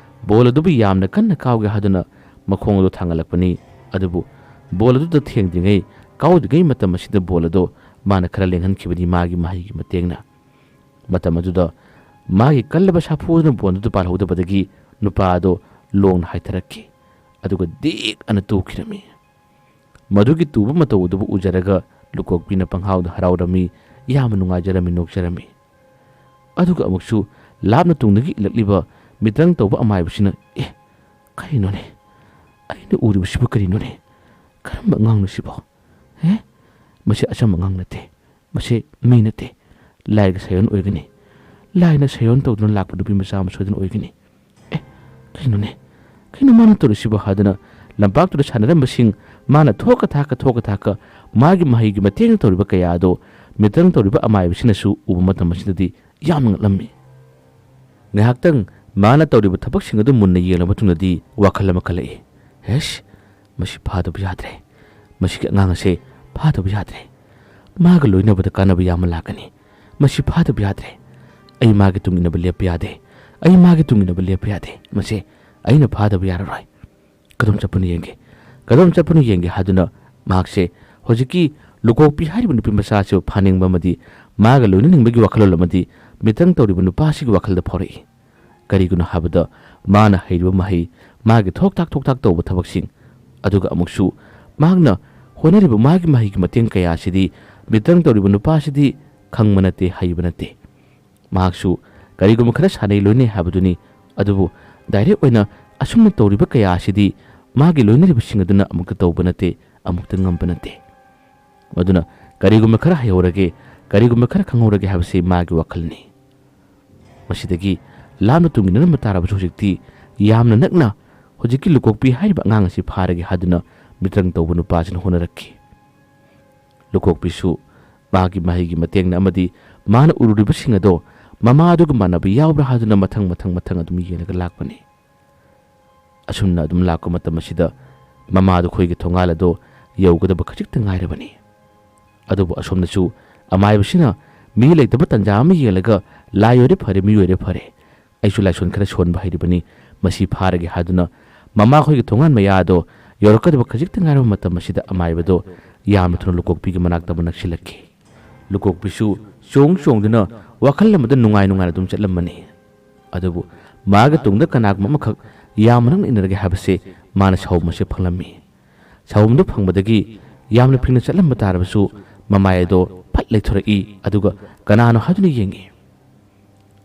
ꯕꯣꯜ ꯑꯗꯨꯕꯨ ꯌꯥꯝꯅ ꯀꯟꯅ ꯀꯥꯎꯒꯦ ꯍꯥꯏꯗꯨꯅ ꯃꯈꯣꯡ ꯑꯗꯨ ꯊꯥꯡꯒꯠꯂꯛꯄꯅꯤ꯫ ꯑꯗꯨꯕꯨ ꯕꯣꯜ ꯑꯗꯨꯗ ꯊꯦꯡꯗ꯭ꯔꯤꯉꯩ, ꯀꯥꯎꯗ꯭ꯔꯤꯉꯩ ꯃꯇꯝ ꯑꯁꯤꯗ ꯕꯣꯜ ꯑꯗꯨ ꯃꯥꯅ ꯈꯔ ꯂꯦꯡꯍꯟꯈꯤꯕꯅꯤ ꯃꯥꯒꯤ ꯃꯍꯩꯒꯤ ꯃꯇꯦꯡꯅ꯫ ꯃꯇꯝ ꯑꯗꯨꯗ ꯃꯥꯒꯤ ꯀꯜꯂꯕ ꯁꯥꯐꯨ ꯑꯗꯨꯅ ꯕꯣꯜ ꯑꯗꯨ ꯄꯥꯜꯍꯧꯗꯕꯗꯒꯤ ꯅꯨꯄꯥ ꯑꯗꯨ ꯂꯣꯡꯅ ꯍꯥꯏꯊꯔꯛꯈꯤ꯫ ꯑꯗꯨꯒ ꯗꯤꯛ ꯑꯅ ꯇꯨꯈꯤꯔꯝꯃꯤ꯫ ꯃꯗꯨꯒꯤ ꯇꯨꯕ ꯃꯇꯧ ꯑꯗꯨꯕꯨ ꯎꯖꯔꯒ ꯂꯨꯀꯣꯛꯄꯤꯅ ꯄꯪꯍꯥꯎꯗ ꯍꯔꯥꯎꯔꯝꯃꯤ, ꯌꯥꯝꯅ ꯅꯨꯡꯉꯥꯏꯖꯔꯝꯃꯤ, ꯅꯣꯛꯆꯔꯝꯃꯤ꯫ ꯑꯗꯨꯒ ꯑꯃꯨꯛꯁꯨ ꯂꯥꯞꯅ ꯇꯨꯡꯗꯒꯤ ꯏꯜꯂꯛꯂꯤꯕ ꯃꯤꯇ꯭ꯔꯪ ꯇꯧꯕ ꯑꯃꯥꯏꯕꯁꯤꯅ, "ꯑꯦ, ꯀꯔꯤꯅꯣꯅꯦ? ꯑꯩꯅ ꯎꯔꯤꯕꯁꯤꯕꯨ ꯀꯔꯤꯅꯣꯅꯦ? ꯀꯔꯝꯕ ꯑꯉꯥꯡꯅꯣ ꯁꯤꯕꯣ? ꯑꯦ, ꯃꯁꯤ ꯑꯆꯝꯕ ꯑꯉꯥꯡ ꯅꯠꯇꯦ꯫ ꯃꯁꯤ ꯃꯤ ꯅꯠꯇꯦ꯫ ꯂꯥꯏꯒ ꯁꯥꯏꯑꯣꯟ ꯑꯣꯏꯒꯅꯤ꯫ ꯂꯥꯏꯅ ꯁꯥꯏꯑꯣꯟ ꯇꯧꯗꯨꯅ ꯂꯥꯛꯄ ꯅꯨꯄꯤ ꯃꯆꯥ ꯑꯃ ꯁꯣꯏꯗꯅ ꯑꯣꯏꯒꯅꯤ꯫ ꯑꯦ, ꯀꯩꯅꯣꯅꯦ? ꯀꯩꯅꯣ ꯃꯥꯅ ꯇꯧꯔꯤꯁꯤꯕꯣ?" ꯍꯥꯏꯗꯨꯅ ꯂꯝꯄꯥꯛꯇꯨꯗ ꯁꯥꯟꯅꯔꯝꯕꯁꯤꯡ ꯃꯥꯅ ꯊꯣꯛꯀ ꯊꯥꯛꯀ, ꯊꯣꯛꯀ ꯊꯥꯛꯀ ꯃꯥꯒꯤ ꯃꯍꯩꯒꯤ ꯃꯇꯦꯡꯅ ꯇꯧꯔꯤꯕ ꯀꯌꯥ ꯑꯗꯣ ꯃꯤꯇ꯭ꯔꯪ ꯇꯧꯔꯤꯕ ꯑꯃꯥꯏꯕꯁꯤꯅꯁꯨ ꯎꯕ ꯃꯇꯝ ꯑꯁꯤꯗꯗꯤ ꯌꯥꯝꯅ ꯉꯛꯂꯝꯃꯤ꯫ ꯉꯥꯏꯍꯥꯛꯇꯪ ꯃꯥꯅ ꯇꯧꯔꯤꯕ ꯊꯕꯛꯁꯤꯡ ꯑꯗꯨ ꯃꯨꯟꯅ ꯌꯦꯡꯂꯕ ꯃꯇꯨꯡꯗꯗꯤ ꯋꯥꯈꯜ ꯑꯃ ꯈꯜꯂꯛꯏ꯫ "ꯍꯦꯁ, ꯃꯁꯤ ꯐꯥꯗꯕ ꯌꯥꯗ꯭ꯔꯦ꯫ ꯃꯁꯤꯒꯤ ꯑꯉꯥꯡ ꯑꯁꯦ ꯐꯥꯗꯕ ꯌꯥꯗ꯭ꯔꯦ꯫ ꯃꯥꯒ ꯂꯣꯏꯅꯕꯗ ꯀꯥꯟꯅꯕ ꯌꯥꯝꯅ ꯂꯥꯛꯀꯅꯤ꯫ ꯃꯁꯤ ꯐꯥꯗꯕ ꯌꯥꯗ꯭ꯔꯦ꯫ ꯑꯩ ꯃꯥꯒꯤ ꯇꯨꯡ ꯏꯟꯅꯕ ꯂꯦꯞꯄ ꯌꯥꯗꯦ꯫ ꯑꯩ ꯃꯥꯒꯤ ꯇꯨꯡ ꯏꯟꯅꯕ ꯂꯦꯞꯄ ꯌꯥꯗꯦ꯫ ꯃꯁꯦ ꯑꯩꯅ ꯐꯥꯗꯕ ꯌꯥꯔꯔꯣꯏ꯫ ꯀꯗꯣꯝ ꯆꯠꯄꯅꯣ ꯌꯦꯡꯒꯦ, ꯀꯗꯣꯝ ꯆꯠꯄꯅꯣ ꯌꯦꯡꯒꯦ" ꯍꯥꯏꯗꯨꯅ ꯃꯍꯥꯛꯁꯦ ꯍꯧꯖꯤꯛꯀꯤ ꯂꯨꯀꯣꯛꯄꯤ ꯍꯥꯏꯔꯤꯕ ꯅꯨꯄꯤ ꯃꯆꯥ ꯑꯁꯤꯕꯨ ꯐꯥꯅꯤꯡꯕ ꯑꯃꯗꯤ ꯃꯥꯒ ꯂꯣꯏꯅꯅꯤꯡꯕꯒꯤ ꯋꯥꯈꯜꯂꯣꯟ ꯑꯃꯗꯤ ꯃꯤꯇ꯭ꯔꯪ ꯇꯧꯔꯤꯕ ꯅꯨꯄꯥ ꯑꯁꯤꯒꯤ ꯋꯥꯈꯜꯗ ꯐꯥꯎꯔꯛꯏ꯫ ꯀꯔꯤꯒꯤꯅꯣ ꯍꯥꯏꯕꯗ ꯃꯥꯅ ꯍꯩꯔꯤꯕ ꯃꯍꯩ, ꯃꯥꯒꯤ ꯊꯣꯛ ꯊꯥꯛ ꯊꯣꯛ ꯊꯥꯛ ꯇꯧꯕ ꯊꯕꯛꯁꯤꯡ, ꯑꯗꯨꯒ ꯑꯃꯨꯛꯁꯨ ꯃꯍꯥꯛꯅ ꯍꯣꯠꯅꯔꯤꯕ ꯃꯥꯒꯤ ꯃꯍꯩꯒꯤ ꯃꯇꯦꯡ ꯀꯌꯥ ꯑꯁꯤꯗꯤ ꯃꯤꯇ꯭ꯔꯪ ꯇꯧꯔꯤꯕ ꯅꯨꯄꯥ ꯑꯁꯤꯗꯤ ꯈꯪꯕ ꯅꯠꯇꯦ, ꯍꯩꯕ ꯅꯠꯇꯦ꯫ ꯃꯍꯥꯛꯁꯨ ꯀꯔꯤꯒꯨꯝꯕ ꯈꯔ ꯁꯥꯟꯅꯩ ꯂꯣꯏꯅꯩ ꯍꯥꯏꯕꯗꯨꯅꯤ꯫ ꯑꯗꯨꯕꯨ ꯗꯥꯏꯔꯦꯛ ꯑꯣꯏꯅ ꯑꯁꯨꯝꯅ ꯇꯧꯔꯤꯕ ꯀꯌꯥ ꯑꯁꯤꯗꯤ ꯃꯥꯒꯤ ꯂꯣꯏꯅꯔꯤꯕꯁꯤꯡ ꯑꯗꯨꯅ ꯑꯃꯨꯛꯇ ꯇꯧꯕ ꯅꯠꯇꯦ, ꯑꯃꯨꯛꯇ ꯉꯝꯕ ꯅꯠꯇꯦ꯫ ꯃꯗꯨꯅ ꯀꯔꯤꯒꯨꯝꯕ ꯈꯔ ꯍꯩꯍꯧꯔꯒꯦ, ꯀꯔꯤꯒꯨꯝꯕ ꯈꯔ ꯈꯪꯍꯧꯔꯒꯦ ꯍꯥꯏꯕꯁꯤ ꯃꯥꯒꯤ ꯋꯥꯈꯜꯅꯤ꯫ ꯃꯁꯤꯗꯒꯤ ꯂꯥꯞꯅ ꯇꯨꯡꯏꯟꯅꯔꯝꯕ ꯇꯥꯔꯕꯁꯨ ꯍꯧꯖꯤꯛꯇꯤ ꯌꯥꯝꯅ ꯅꯛꯅ ꯍꯧꯖꯤꯛꯀꯤ ꯂꯨꯀꯣꯛꯄꯤ ꯍꯥꯏꯔꯤꯕ ꯑꯉꯥꯡ ꯑꯁꯤ ꯐꯥꯔꯒꯦ ꯍꯥꯏꯗꯨꯅ ꯃꯤꯇ꯭ꯔꯪ ꯇꯧꯕ ꯅꯨꯄꯥꯁꯤꯅ ꯍꯣꯠꯅꯔꯛꯈꯤ꯫ ꯂꯨꯀꯣꯛꯄꯤꯁꯨ ꯃꯥꯒꯤ ꯃꯍꯩꯒꯤ ꯃꯇꯦꯡꯅ ꯑꯃꯗꯤ ꯃꯥꯅ ꯎꯔꯨꯔꯤꯕꯁꯤꯡ ꯑꯗꯣ ꯃꯃꯥꯗꯨꯒ ꯃꯥꯟꯅꯕ ꯌꯥꯎꯕ꯭ꯔꯥ ꯍꯥꯏꯗꯨꯅ ꯃꯊꯪ ꯃꯊꯪ ꯃꯊꯪ ꯑꯗꯨꯝ ꯌꯦꯡꯂꯒ ꯂꯥꯛꯄꯅꯤ꯫ ꯑꯁꯨꯝꯅ ꯑꯗꯨꯝ ꯂꯥꯛꯄ ꯃꯇꯝ ꯑꯁꯤꯗ ꯃꯃꯥꯗꯨ ꯑꯩꯈꯣꯏꯒꯤ ꯊꯣꯡꯒꯥꯜ ꯑꯗꯣ ꯌꯧꯒꯗꯕ ꯈꯖꯤꯛꯇ ꯉꯥꯏꯔꯕꯅꯤ꯫ ꯑꯗꯨꯕꯨ ꯑꯁꯣꯝꯗꯁꯨ ꯑꯃꯥꯏꯕꯁꯤꯅ ꯃꯤ ꯂꯩꯇꯕ ꯇꯟꯖꯥ ꯑꯃ ꯌꯦꯡꯂꯒ, "ꯂꯥꯏ ꯑꯣꯏꯔꯦ ꯐꯔꯦ, ꯃꯤ ꯑꯣꯏꯔꯦ ꯐꯔꯦ, ꯑꯩꯁꯨ ꯂꯥꯏꯁꯣꯟ ꯈꯔ ꯁꯣꯟꯕ ꯍꯩꯔꯤꯕꯅꯤ, ꯃꯁꯤ ꯐꯥꯔꯒꯦ" ꯍꯥꯏꯗꯨꯅ ꯃꯃꯥꯈꯣꯏꯒꯤ ꯊꯣꯡꯒꯥꯟ ꯃꯌꯥ ꯑꯗꯣ ꯌꯧꯔꯛꯀꯗꯕ ꯈꯖꯤꯛꯇ ꯉꯥꯏꯔꯕ ꯃꯇꯝ ꯑꯁꯤꯗ ꯑꯃꯥꯏꯕꯗꯣ ꯌꯥꯝꯅ ꯊꯨꯅ ꯂꯨꯀꯣꯛꯄꯤꯒꯤ ꯃꯅꯥꯛꯇ ꯑꯃꯨꯛ ꯅꯛꯁꯤꯜꯂꯛꯈꯤ꯫ ꯂꯨꯀꯣꯛꯄꯤꯁꯨ ꯆꯣꯡ ꯆꯣꯡꯗꯨꯅ ꯋꯥꯈꯜ ꯑꯃꯗ ꯅꯨꯡꯉꯥꯏ ꯅꯨꯡꯉꯥꯏꯅ ꯑꯗꯨꯝ ꯆꯠꯂꯝꯕꯅꯤ꯫ ꯑꯗꯨꯕꯨ ꯃꯥꯒꯤ ꯇꯨꯡꯗ ꯀꯅꯥꯒꯨꯝꯕ ꯑꯃꯈꯛ ꯌꯥꯝꯅ ꯅꯛꯅ ꯏꯟꯅꯔꯒꯦ ꯍꯥꯏꯕꯁꯦ ꯃꯥꯅ ꯁꯥꯎꯍꯨꯝ ꯑꯁꯦ ꯐꯪꯂꯝꯃꯤ꯫ ꯁꯥꯎꯍꯨꯝꯗꯨ ꯐꯪꯕꯗꯒꯤ ꯌꯥꯝꯅ ꯐꯤꯡꯅ ꯆꯠꯂꯝꯕ ꯇꯥꯔꯕꯁꯨ ꯃꯃꯥꯏ ꯑꯗꯣ ꯐꯠ ꯂꯩꯊꯣꯔꯛꯏ, ꯑꯗꯨꯒ ꯀꯅꯥꯅꯣ ꯍꯥꯏꯗꯨꯅ ꯌꯦꯡꯉꯤ꯫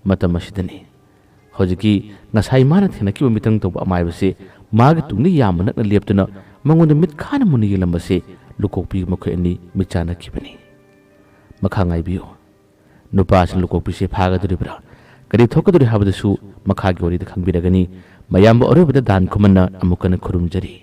ꯃꯇꯝ ꯑꯁꯤꯗꯅꯤ ꯍꯧꯖꯤꯛꯀꯤ ꯉꯁꯥꯏ ꯃꯥꯅ ꯊꯦꯡꯅꯈꯤꯕ ꯃꯤꯇ꯭ꯔꯪ ꯇꯧꯕ ꯑꯃꯥꯏꯕꯁꯦ ꯃꯥꯒꯤ ꯇꯨꯡꯗ ꯌꯥꯝꯅ ꯅꯛꯅ ꯂꯦꯞꯇꯨꯅ ꯃꯉꯣꯟꯗ ꯃꯤꯠ ꯈꯥꯅ ꯃꯨꯟꯅ ꯌꯦꯡꯂꯝꯕꯁꯦ ꯂꯨꯀꯣꯛꯄꯤꯒ ꯃꯈꯣꯏ ꯑꯅꯤ ꯃꯤꯠ ꯆꯥꯟꯅꯈꯤꯕꯅꯤ꯫ ꯃꯈꯥ ꯉꯥꯏꯕꯤꯌꯨ꯫ ꯅꯨꯄꯥꯁꯤꯅ ꯂꯨꯀꯣꯛꯄꯤꯁꯦ ꯐꯥꯒꯗꯧꯔꯤꯕ꯭ꯔꯥ, ꯀꯔꯤ ꯊꯣꯛꯀꯗꯧꯔꯤ ꯍꯥꯏꯕꯗꯨꯁꯨ ꯃꯈꯥꯒꯤ ꯋꯥꯔꯤꯗ ꯈꯪꯕꯤꯔꯒꯅꯤ꯫ ꯃꯌꯥꯝꯕꯨ ꯑꯔꯣꯏꯕꯗ ꯗꯥꯟ ꯈꯨꯃꯟꯅ ꯑꯃꯨꯛ ꯍꯟꯅ ꯈꯨꯔꯨꯝꯖꯔꯤ꯫